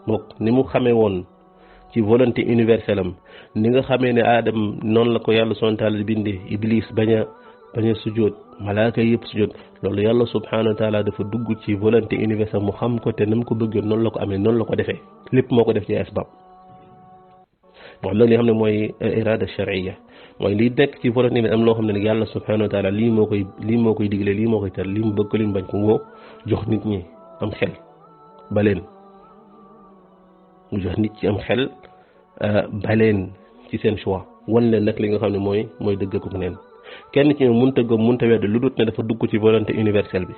mook ni mu xamee woon ci volonté universelle am ni nga xamee ne aadam noonu la ko yàlla subhanahu wa taala bindee iblis bañ a sujjóot malaaka yëpp sujjóot loolu yàlla subhanahu wa taala dafa dugg ci volonté universelle mu xam ko te na mu ko bëggee noonu la ko amee noonu la ko defee lépp moo ko def ci asbab moo xam nag li nga xam ne mooy irada shar'iyya mooy li nekk ci volonté bi am loo xam ne nag yàlla subhanahu wa taala lii moo koy digle lii moo koy tar lii mu bëgg ko li mu bañ ko moo jox nit ñi am xel baleen mu jox nit ci am xel baleen ci seen choix wan leen nag li nga xam ne mooy dëgg ko neen kenn ci ñoom mënta gëm mënta wedd lu dut ne dafa dugg ci volonté universelle bi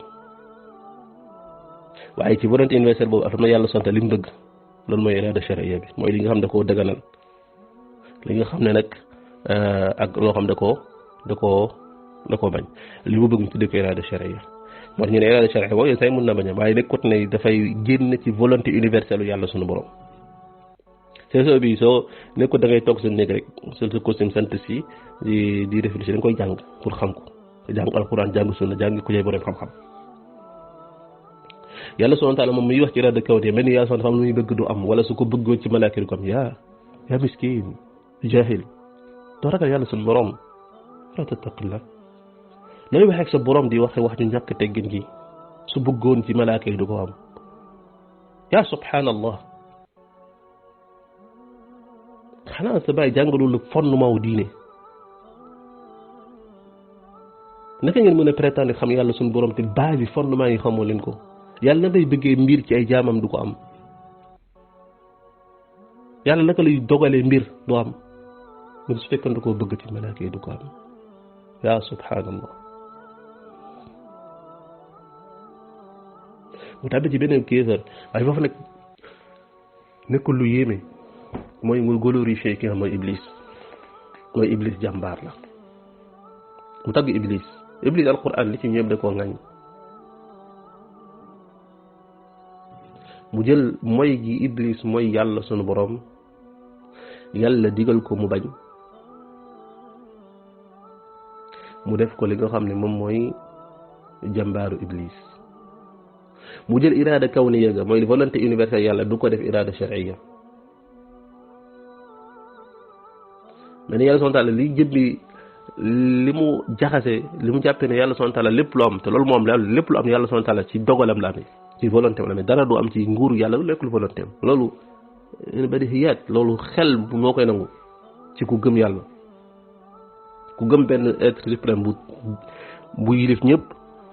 waaye ci volonté universelle boobu am na yàlla sant li mu bëgg loolu mooy irada shar'iyya bi mooy li nga xam ne da koo daganal li nga xam ne nag ak loo xam da koo bañ li mu bëgg ñu tuddee ko irada shar'iyya moo tax ñu ne irada shar'iyya boobu yéen say mën na bañ a waaye nekkut ne dafay génn ci volonté universelle yàlla suñu borom soo bi soo nekkut da ngay toog sa néeg rek sol sa costume sant si di réfléchir da nga koy jàng pour xam ko jàng alquran jàng sunna jàng ku jay borom xam-xam yàlla subhanahu wa ta'ala moom muy wax ci irada kawniya mel ni yàlla subhanahu lu muy bëgg du am wala su ko bëggoon ci malaaka ko am yaa miskin jahil doo ragal yàlla suñu borom la tattaqillah looy wax ak sa borom di wax ñu ñàkk teggin gi su bëggoon ci malaaka du ko am yaa subhanallah xanaa sa bàyyi jàngalul lu fondement wu diine naka ngeen mën a prétendre xam yàlla suñu borom te base yi fondement yi xamoo leen ko yàlla na day bëggee mbir ci ay jaamam du ko am yàlla naka lay dogalee mbir du am mu su fekkoon da koo bëgg ci malaaka yi du ko am yaa subhanallah mu tàbbi ci beneen kéefar waaye foofu nag nekkul lu yéeme mooy mu glorifier ki nga xam mooy iblis jàmbaar la mu tagg iblis alquran li ci ñëpp da koo ŋañ mu jël mooy gi iblis mooy yàlla sunu borom yàlla digal ko mu bañ mu def ko li nga xam ne moom mooy jàmbaaru iblis mu jël irada kawniya ga mooy volonté universelle yàlla du ko def irada shar'iyya mais yàlla subhanahu wa ta'ala li jëmbi li mu jaxase li mu jàppee ne yàlla subhanahu wa ta'ala lépp lu am te loolu moom lépp lu am yàlla subhanahu wa ta'ala ci dogalam la amee ci volonté am la amee dara du am ci nguuru yàlla lekk lu volonté am loolu badihiyaat loolu xel moo koy nangu ci ku gëm yàlla ku gëm benn être suprême bu yilif ñëpp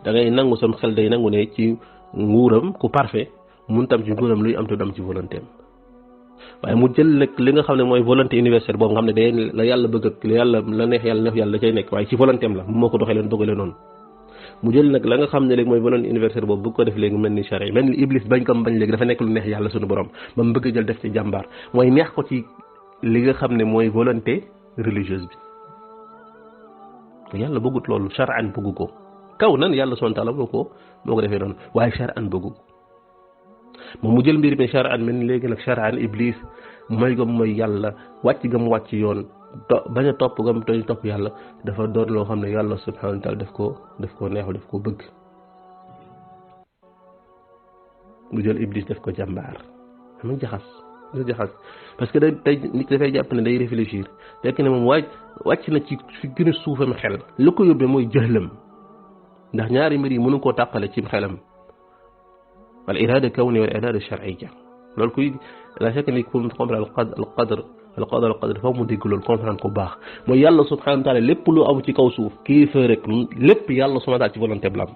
da ngay nangu sam xel day nangu ne ci nguuram ku parfait mun tam ci nguuram luy am te dam ci volonté am waaye mu jël nag li nga xam ne mooy volonté universelle boobu nga xam ne day la yàlla bëgg ak la neex yàlla da cay nekk waaye ci volonté am la moo ko doxee leen bëggale noonu mu jël nag la nga xam ne léegi mooy volonté universelle boobu bëgg ko def léegi mel ni charia mel ni iblis bañ ko bañ léegi dafa nekk lu neex yàlla suñu borom ba mu bëgg jël def ci jàmbaar mooy neex ko ci li nga xam ne mooy volonté religieuse bi yàlla bëggut loolu charan bëggu ko kaw nan yàlla subhanahu wa ta'ala moo ko defee noonu waaye charan bëggu ko moom mu jël mbir mi charan mel ni léegi nag charan iblis mooy gam mooy yàlla wàcc gam wàcc yoon bañ a topp gam toñ topp yàlla dafa doon loo xam ne yàlla subhanahu wa ta'ala daf ko neexu daf ko bëgg mu jël iblis daf ko jàmbaar xam nga jaxas parce que tey nit dafay jàpp ne day réfléchir fekk ne moom wàcc na ci fi gën a suufam xel lu ko yóbbee mooy jëxlam ndax ñaari mbir yi mënu koo tàqale ci xelam al irada kawni wal irada shar'iyya loolu kuy la fekk ni pour comprendre al qadr foofu mu dégg loolu comprendre ko baax mooy yàlla subhanahu wa ta'ala lépp lu am ci kaw suuf kii fa rek lépp yàlla subhanahu wa ta'ala ci volonté bi la am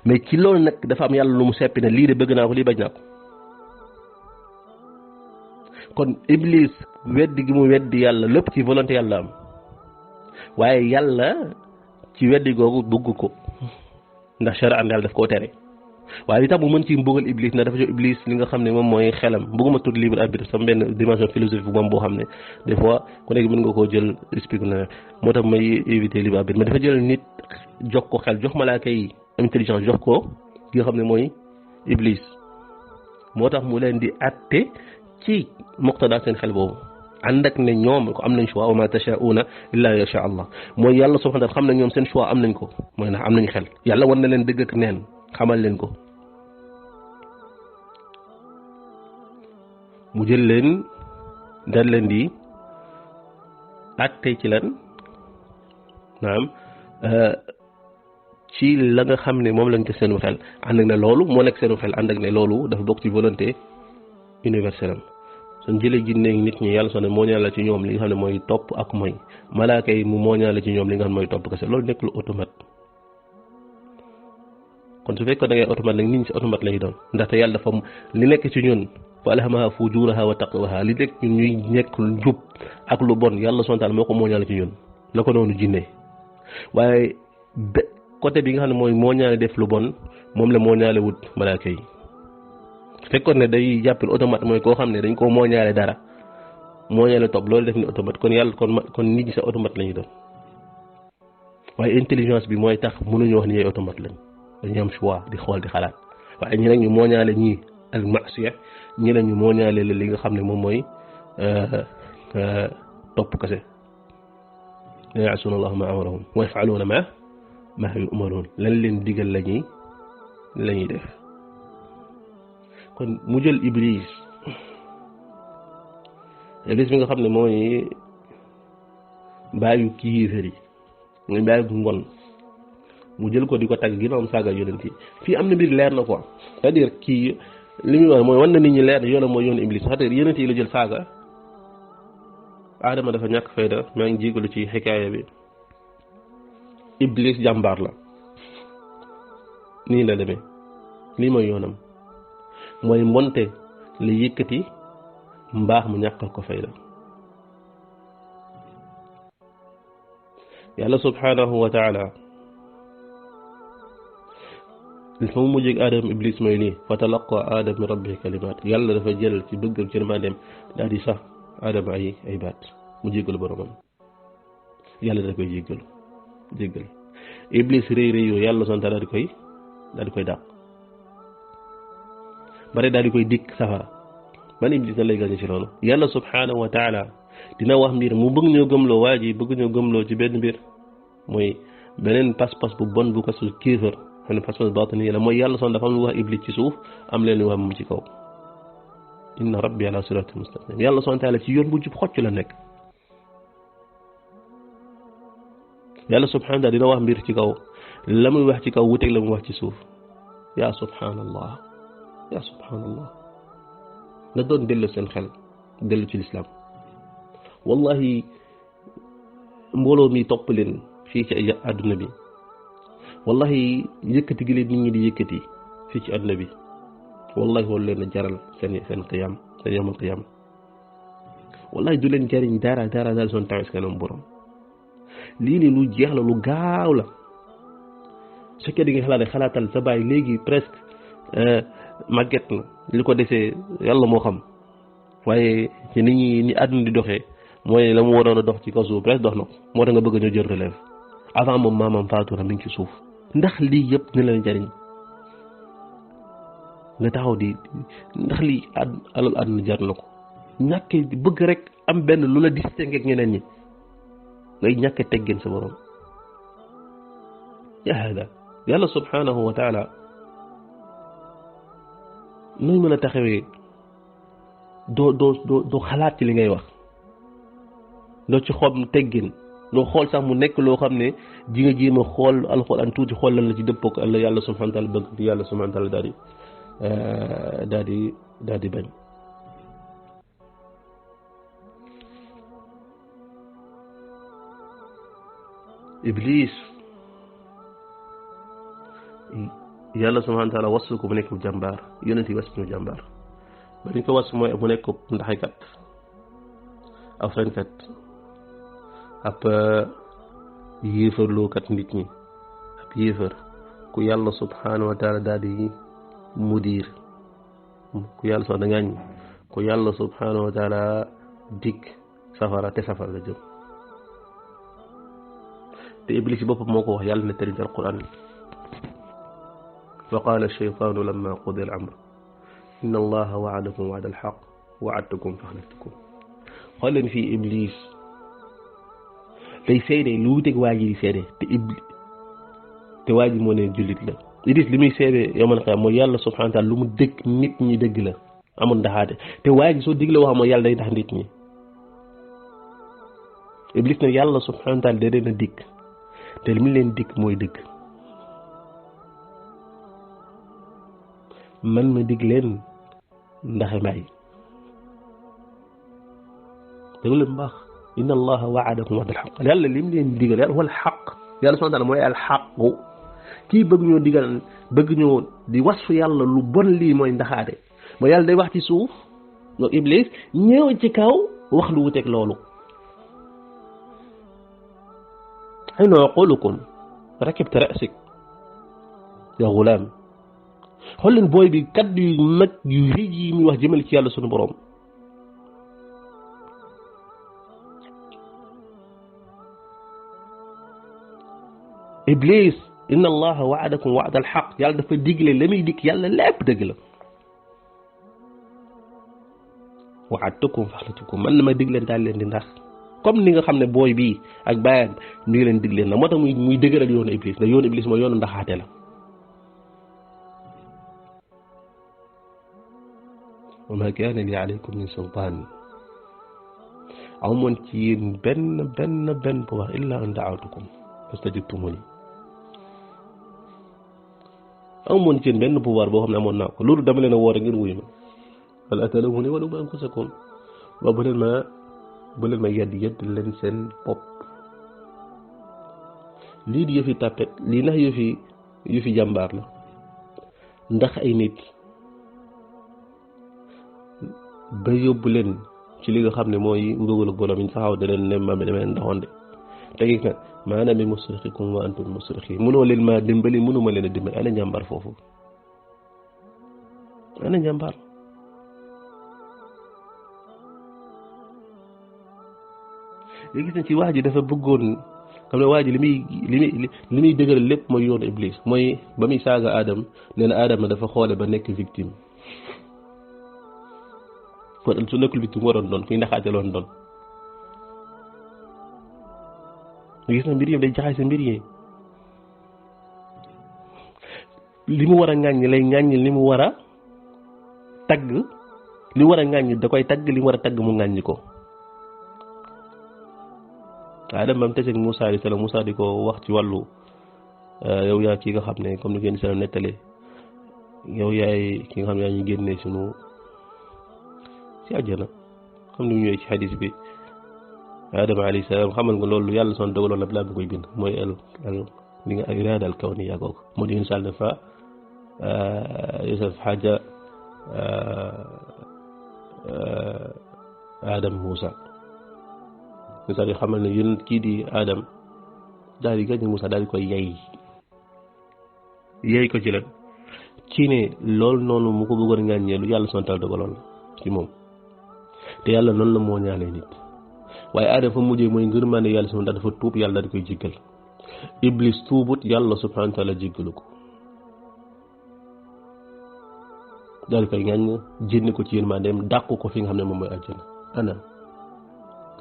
mais ci loolu nag dafa am yàlla lu mu seppi ne lii de bëgg naa ko lii bañ naa ko kon iblis weddi gi mu weddi yàlla lépp ci volonté yàlla am waaye yàlla ci weddi googu bëgg ko ndax charia yàlla daf koo tere waaye li tax mu mën ci mbugal iblis na dafa jox iblis li nga xam ne moom mooy xelam bëgguma tudd libre arbitre sama benn dimension philosophique moom boo xam ne des fois ku nekk mën nga koo jël explique na moo tax may éviter libre arbitre mais dafa jël nit jox ko xel jox malaaka yi intelligence jox ko ki nga xam ne mooy iblis moo tax mu leen di atte ci muqtada seen xel boobu ànd ak ne ñoom ko am nañ choix wa ma tashaa'una illa yasha Allah mooy yàlla subhanahu wa ta'ala xam ne ñoom seen choix am nañ ko mooy ndax am nañ xel yàlla wan na leen dëgg ak neen xamal leen ko mu jël leen dal leen di àtte ci lan naam ci la nga xam ne moom lañ ko seenu xel ànd ak ne loolu moo nekk seenu xel ànd ak ne loolu dafa bokk ci volonté universelle am suñ jëlee jinne nit ñi yàlla sax ne moo ñaale ci ñoom li nga xam ne mooy topp ak mooy malaaka yi mu moo ñaale ci ñoom li nga xam ne mooy topp kese loolu nekk lu automate kon su fekkoon da ngay automate nag nit ñi si automate lañuy doon ndaxte yàlla dafa li nekk ci ñun fa alhamaha fujuraha wa taqwaha li nekk ñun ñuy nekk njub ak lu bon yàlla subhanahu wa ta'ala moo ko moo ñaale ci ñun la ko noonu jinne waaye côté bi nga xam ne mooy moo ñaale def lu bon moom la moo ñaale wut malaaka yi fekkoon ne day jàppal automate mooy koo xam ne dañ koo mooñaale dara mooñaale topp loolu def ni automate kon yàlla kon nit ñi sa automate la ñuy doon waaye intelligence bi mooy tax mënuñu wax ni ñooy automate lañ dañuy am choix di xool di xalaat waaye ñi nag ñu mooñaale ñii al ma'siya ñi nag ñu mooñaale la li nga xam ne moom mooy topp kese la ya'suuna Allaha ma amarahum wa yaf'aluuna ma yu'maruun lan leen digal la ñuy def kon mu jël iblis bi nga xam ne mooy bàyyi kiifar yi mooy bàyyi ngon mu jël ko di ko tagg ginnaaw saaga yonent yi fii am na mbir leer na quoi c'est-à-dire kii li muy wax mooy wan na nit ñi leer na yoonam mooy yoonu iblis c'est-à-dire yonent yi la jël saaga Adama dafa ñàkk fayda maa ngi jégalu ci xikaaya bi iblis jàmbaar la nii la demee lii mooy yoonam mooy mbonte la yëkkati mbaax mu ñàkkal ko fayda yàlla subhanahu wa ta'ala fa mu mujjee Adama iblis mooy lii fa talaqa Adama min rabbihi kalimaat yàlla dafa jël ci bëggam ci dem daal di sax Adama ay baat mu jéggalu boromam yàlla da koy jéggal iblis rëy yooyu yàlla sonta daal di koy dàq bare daal di koy dikk safara ban iblis na lay gañe ci loolu yàlla subhanahu wa ta'ala dina wax mbir mu bëgg ñoo gëmloo waa ji bëgg ñoo gëmloo ci benn mbir mooy beneen pas-pas bu bon bu ko su kéefër xam ne pas-pas baatini la mooy yàlla son dafa am lu wax iblis ci suuf am leen lu wax moom ci kaw inna rabbi ala siratin mustaqim yàlla son taala ci yoon bu jub xocc la nekk yàlla subhanahu wa ta'ala dina wax mbir ci kaw la muy wax ci kaw wuteeg la muy wax ci suuf yaa subhanallah nga doon dellu seen xel dellu ci lislaam wallahi mbooloo mi topp leen fii ci àdduna bi wallahi yëkkati gi leen nit ñi di yëkkati fii ci àdduna bi wallahi wala leen jaral seen qiyam seen yawmal qiyam wallahi du leen jariñ dara dara dara son temps kanam borom lii nii lu jeex la lu gaaw la su fekkee di nga xalaatal sa baay léegi presque màgget na li ko desee yàlla moo xam waaye ci ni àdduna di doxee mooy la mu waroon a dox ci kaw suuf presque dox na ko moo tax nga bëgg ñoo jël relève avant moom maamam faatu na mi ngi ci suuf ndax lii yëpp ni leen jariñ nga taxaw di ndax lii alal àdduna jar na ko ñàkkee bëgg rek am benn lu la distingué ak ñeneen ñi ngay ñàkke teggeen sa borom ya hada yàlla subhanahu wa taala nuy mën a taxawee doo xalaat ci li ngay wax doo ci xool teggin doo xool sax mu nekk loo xam ne ji nga jéem a xool alxuraan tuuti xool lan la ci dëppook la yàlla subhanahu wa taala bëgg di yàlla subhanahu wa taala daal di bañ Iblis yàlla subhanahu wa taala wasu ko mu nekk jàmbaar yonent yi wasu ñu jàmbaar ba ñu ko was mooy mu nekk ndaxekat ab fenkat ab yéefarlookat nit ñi ab yéefar ku yàlla subhanahu wa taala daal di mudir ku yàlla sax da ngaañ ku yàlla subhanahu wa taala dig safara te safara la jëm te Iblis ci boppam moo ko wax yàlla ne tëri ci alquran wa qaala ash-shaytaanu lamma qudiya al-amr inna allaha wa'adakum wa'da al-haqq wa'adtukum fa akhlaftukum xool leen fii Iblis day seede lu wuteeg waa ji di seede te waa ji moo ne jullit la Iblis li muy seede yawmal qiyaama mooy yàlla subhaanahu wa taala lu mu dëgg nit ñi dëgg la amul ndaxaate te waa ji soo digle wax mooy yàlla day tax nit ñi Iblis ne yàlla subhaanahu wa taala da leen a dikk te li mu leen dikk mooy dëgg man ma dig leen ndax may déglu leen baax inna allaha wa'adakum wa'da al-haqq yàlla lim leen digal yàlla wal haqq yàlla subhanahu wa ta'ala mooy al haqq kii bëgg ñoo digal bëgg ñoo di wasfu yàlla lu bon lii mooy ndaxaate mooy yàlla day wax ci suuf no Iblis ñëw ci kaw wax lu wuteeg loolu ayna aqulukum rakibta ra'sik ya ghulam xool leen booy bi kaddu yu mag yu rëy yi muy wax jëmale ci yàlla sunu borom Iblis inna allaha wa'adakum wa'da al-haqq yàlla dafa digle la muy dig yàlla lépp dëgg la wa'adtukum fa akhlaftukum man na ma dig leen daal leen di ndax comme ni nga xam ne booy bii ak baayam ni ngi leen dig leen na moo tax muy dëgëral yoonu Iblis da yoonu Iblis mooy yoonu ndaxaate la wa ma kaana li alaykum min sultaan amoon ci yéen benn bu wax illa an da'awtukum fastajabtumuni amoon ci yéen benn pouvoir boo xam ne amoon naa ko loolu dama leen a woor ngir wuyu ma wala talumuni wa lumu anfusakum ba bu leen ma yedd leen seen bopp lii di yëfi tàppet lii ndax yëfi jàmbaar la ndax ay nit ba yóbbu leen ci li nga xam ne mooy mbugalu borom yi saxaw da leen ne ma demee ndaxoon de te gis nga maanaam mi musrixikum wa antum musrixi mënoo leen maa dimbali mënuma leen a dimbali ana njàmbaar foofu ana njàmbaar léegi gis na ci waa ji dafa bëggoon xam ne waa ji li muy dëgëral lépp mooy yoonu Iblis mooy ba muy saaga Adam nee na Adama dafa xoole ba nekk victime kon su nekkul victime waroon doon kuy ndaxaate loon doon gis na mbir yi day jaxase sa mbir yi li mu war a ŋàññi lay ŋàññi li mu war a tagg li war a ŋàññi da koy tagg li mu war a tagg mu ŋàññi ko Adam bam teseeg Moussa alayhi salaam Moussa di ko wax ci wàllu yow yaa ki nga xam ne comme ni ngeen seen nettale yow yaay ki nga xam ne yaa ñu génnee sunu ci àjjana comme ni mu ñëwee ci xadis bi Adama alayhi salaam xamal nga loolu yàlla son dogaloon la balaa nga koy bind mooy li nga irada al kawniya googu moo di insal ne fa yosef xaaja Adam Moussa Moussa di xamal ne yéen kii di Adam daal di gañ Moussa daal di koy yey ko ci lan ci ne loolu noonu mu ko bëggoon ngàññee lu yàlla sontal dogaloon la ci moom te yàlla noonu la moo ñaalee nit waaye Adam fa mujjee mooy ngërmaande yàlla subhanahu wa taala dafa tuub yàlla daal di koy jéggal Iblis tuubut yàlla subhanahu wa taala jéggalu ko daal di koy ngàññ jénni ko ci yërmandeem dàq ko fi nga xam ne moom mooy àjjana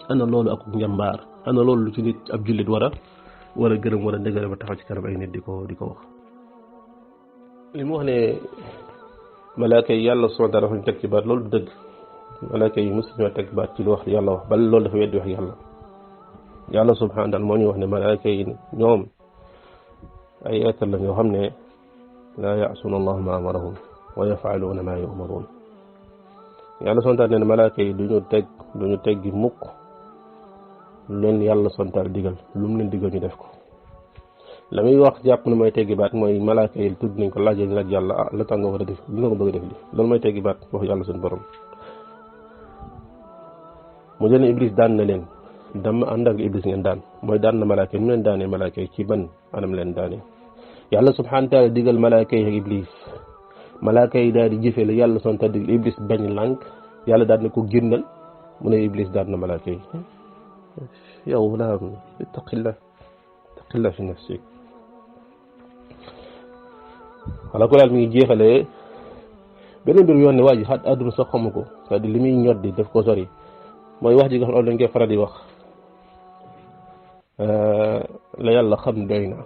ana loolu ak njàmbaar ana loolu lu ci nit ab jullit war a gërëm war a ndëgëre ba taxaw ci kanam ay nit di ko wax li mu wax ne malaaka yi yàlla subhanahu wa taala dafa ñu teg ci baat loolu du dëgg malaaka yi mosu ñoo teg baat ci lu wax yàlla wax bal loolu dafa weddi wax yàlla subhanahu wa taala moo ñuy wax ne malaaka yi ñoom ay eetar la ñoo xam ne laa yaasuuna allah ma amarahum wa yafaaluuna ma yumaruun yàlla subhanahu wa taala ne malaaka yi duñu teggi mukk leen yàlla sontaal digal lu mu leen digal ñu def ko la muy wax jàpp ne mooy teggi baat mooy malaaka yi tudd nañ ko laaj yàlla la tax nga war a def li nga ko bëgg a def li loolu mooy teggi baat wax yàlla suñu borom mu jël ne Iblis daan na leen dama ànd ak Iblis ngeen daan mooy daan na malaaka yi mu leen daanee malaaka yi ci ban anam leen daanee yàlla subhanahu wa taala digal malaaka yi ak Iblis malaaka yi daal di jëfee la yàlla sontaal digal Iblis bañ lànk yàlla daal ne ko génnal mu ne Iblis daan na malaaka yi yow laa ittaqillah fi nafsik wala ko daal mi ngi jeexalee beneen mbir yoon ne waa ji àdduna sax xamu ko c'est-à-dire li muy ñor di def ko sori mooy wax ji nga xam ne dañ koy faral di wax la yàlla xam doy na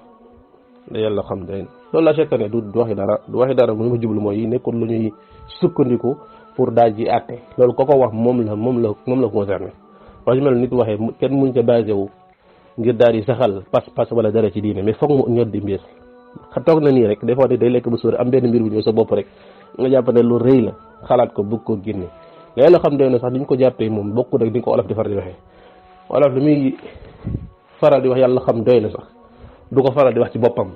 loolu la fekk ne du waxi dara mu ma jublu mooy nekkul lu ñuy sukkandiku pour daal ji àtte loolu ko wax moom la concerné wax ji mel nit waxee kenn muñ ko basé wu ngir daal di saxal pas wala dara ci diine mais foog mu ñor di mbir toog na nii rek des fois day lekk ba sóor am benn mbir bu ñëw sa bopp rek nga jàpp ne lu rëy la xalaat ko bëgg ko génne la yàlla xam doy na sax diñ ko jàppee moom bokku rek di ko olof di faral di waxee olof li muy faral di wax yàlla xam doy na sax du ko faral di wax ci boppam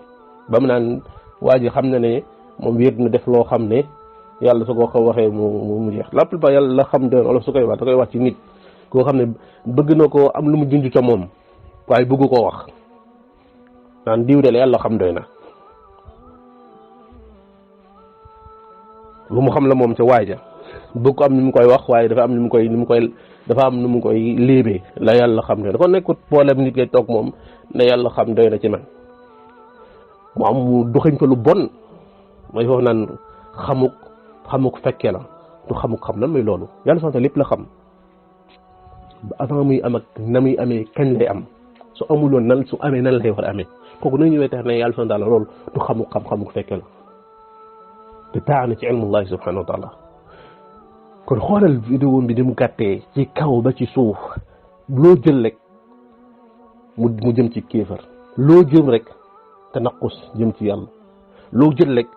ba mu naan waa ji xam na ne moom wéet na def loo xam ne yàlla su ko waxee mu jeex la plupart yàlla xam doy na olof su koy wax da koy wax ci nit koo xam ne bëgg na ko am lu mu junj ca moom waaye bëggu koo wax naan diw de la yàlla xam doy na lu mu xam la moom ca waaja bëgg ko am ni mu koy wax waaye dafa am ni mu koy léebee la yàlla xam doy na kon nekkut problème nit ngay toog moom ne yàlla xam doy na ci man mu am mu duxañ fa lu bon mooy foofu naan xamuk fekkee la du xamuk xam lan mooy loolu yàlla sant lépp la xam avant muy am ak na muy amee kañ lay am su amuloon nan su amee nan lay war a amee kooku nañu ñëwee tax ne yàlla sant la loolu du xamuk xam-xamuk fekkee la te taana ci ilmullahi subhanahu wa taala kon xoolal vidéo bi di mu gàttee ci kaw ba ci suuf loo jël rek mu jëm ci kéefar loo jël rek te naqus jëm ci yàlla loo jël rek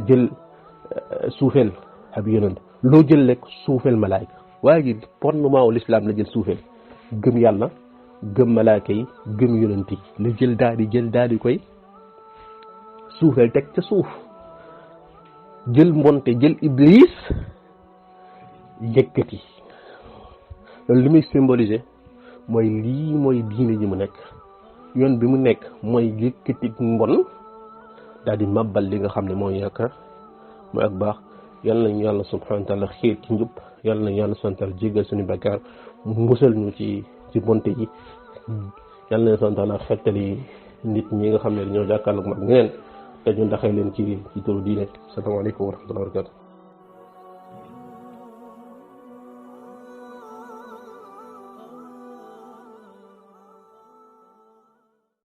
jël suufeel ab yonent loo jël rek suufeel malaayka waaye ji fondement wu l'islam la jël suufeel gëm yàlla gëm malaayka yi gëm yonent yi la jël daal di koy suufeel teg ca suuf jël mbonte jël iblis yëkkati loolu li muy symboliser mooy lii mooy diine ji mu nekk yoon bi mu nekk mooy yëkkati mbon daal di màbbal li nga xam ne mooy yaakaar mooy ak baax yal nañu yàlla subhanahu wa taala xiir ci njub yal nañu yàlla subhanahu wa taala jéggal suñu bakkaar musal ñu ci bonte yi yal nañu subhanahu wa taala xettali nit ñi nga xam ne dañoo jàkkaarloog mag ñeneen te ñu ndaxee leen ci turu diine. Asalaamaaleykum wa rahmatullahi wa barakatuh.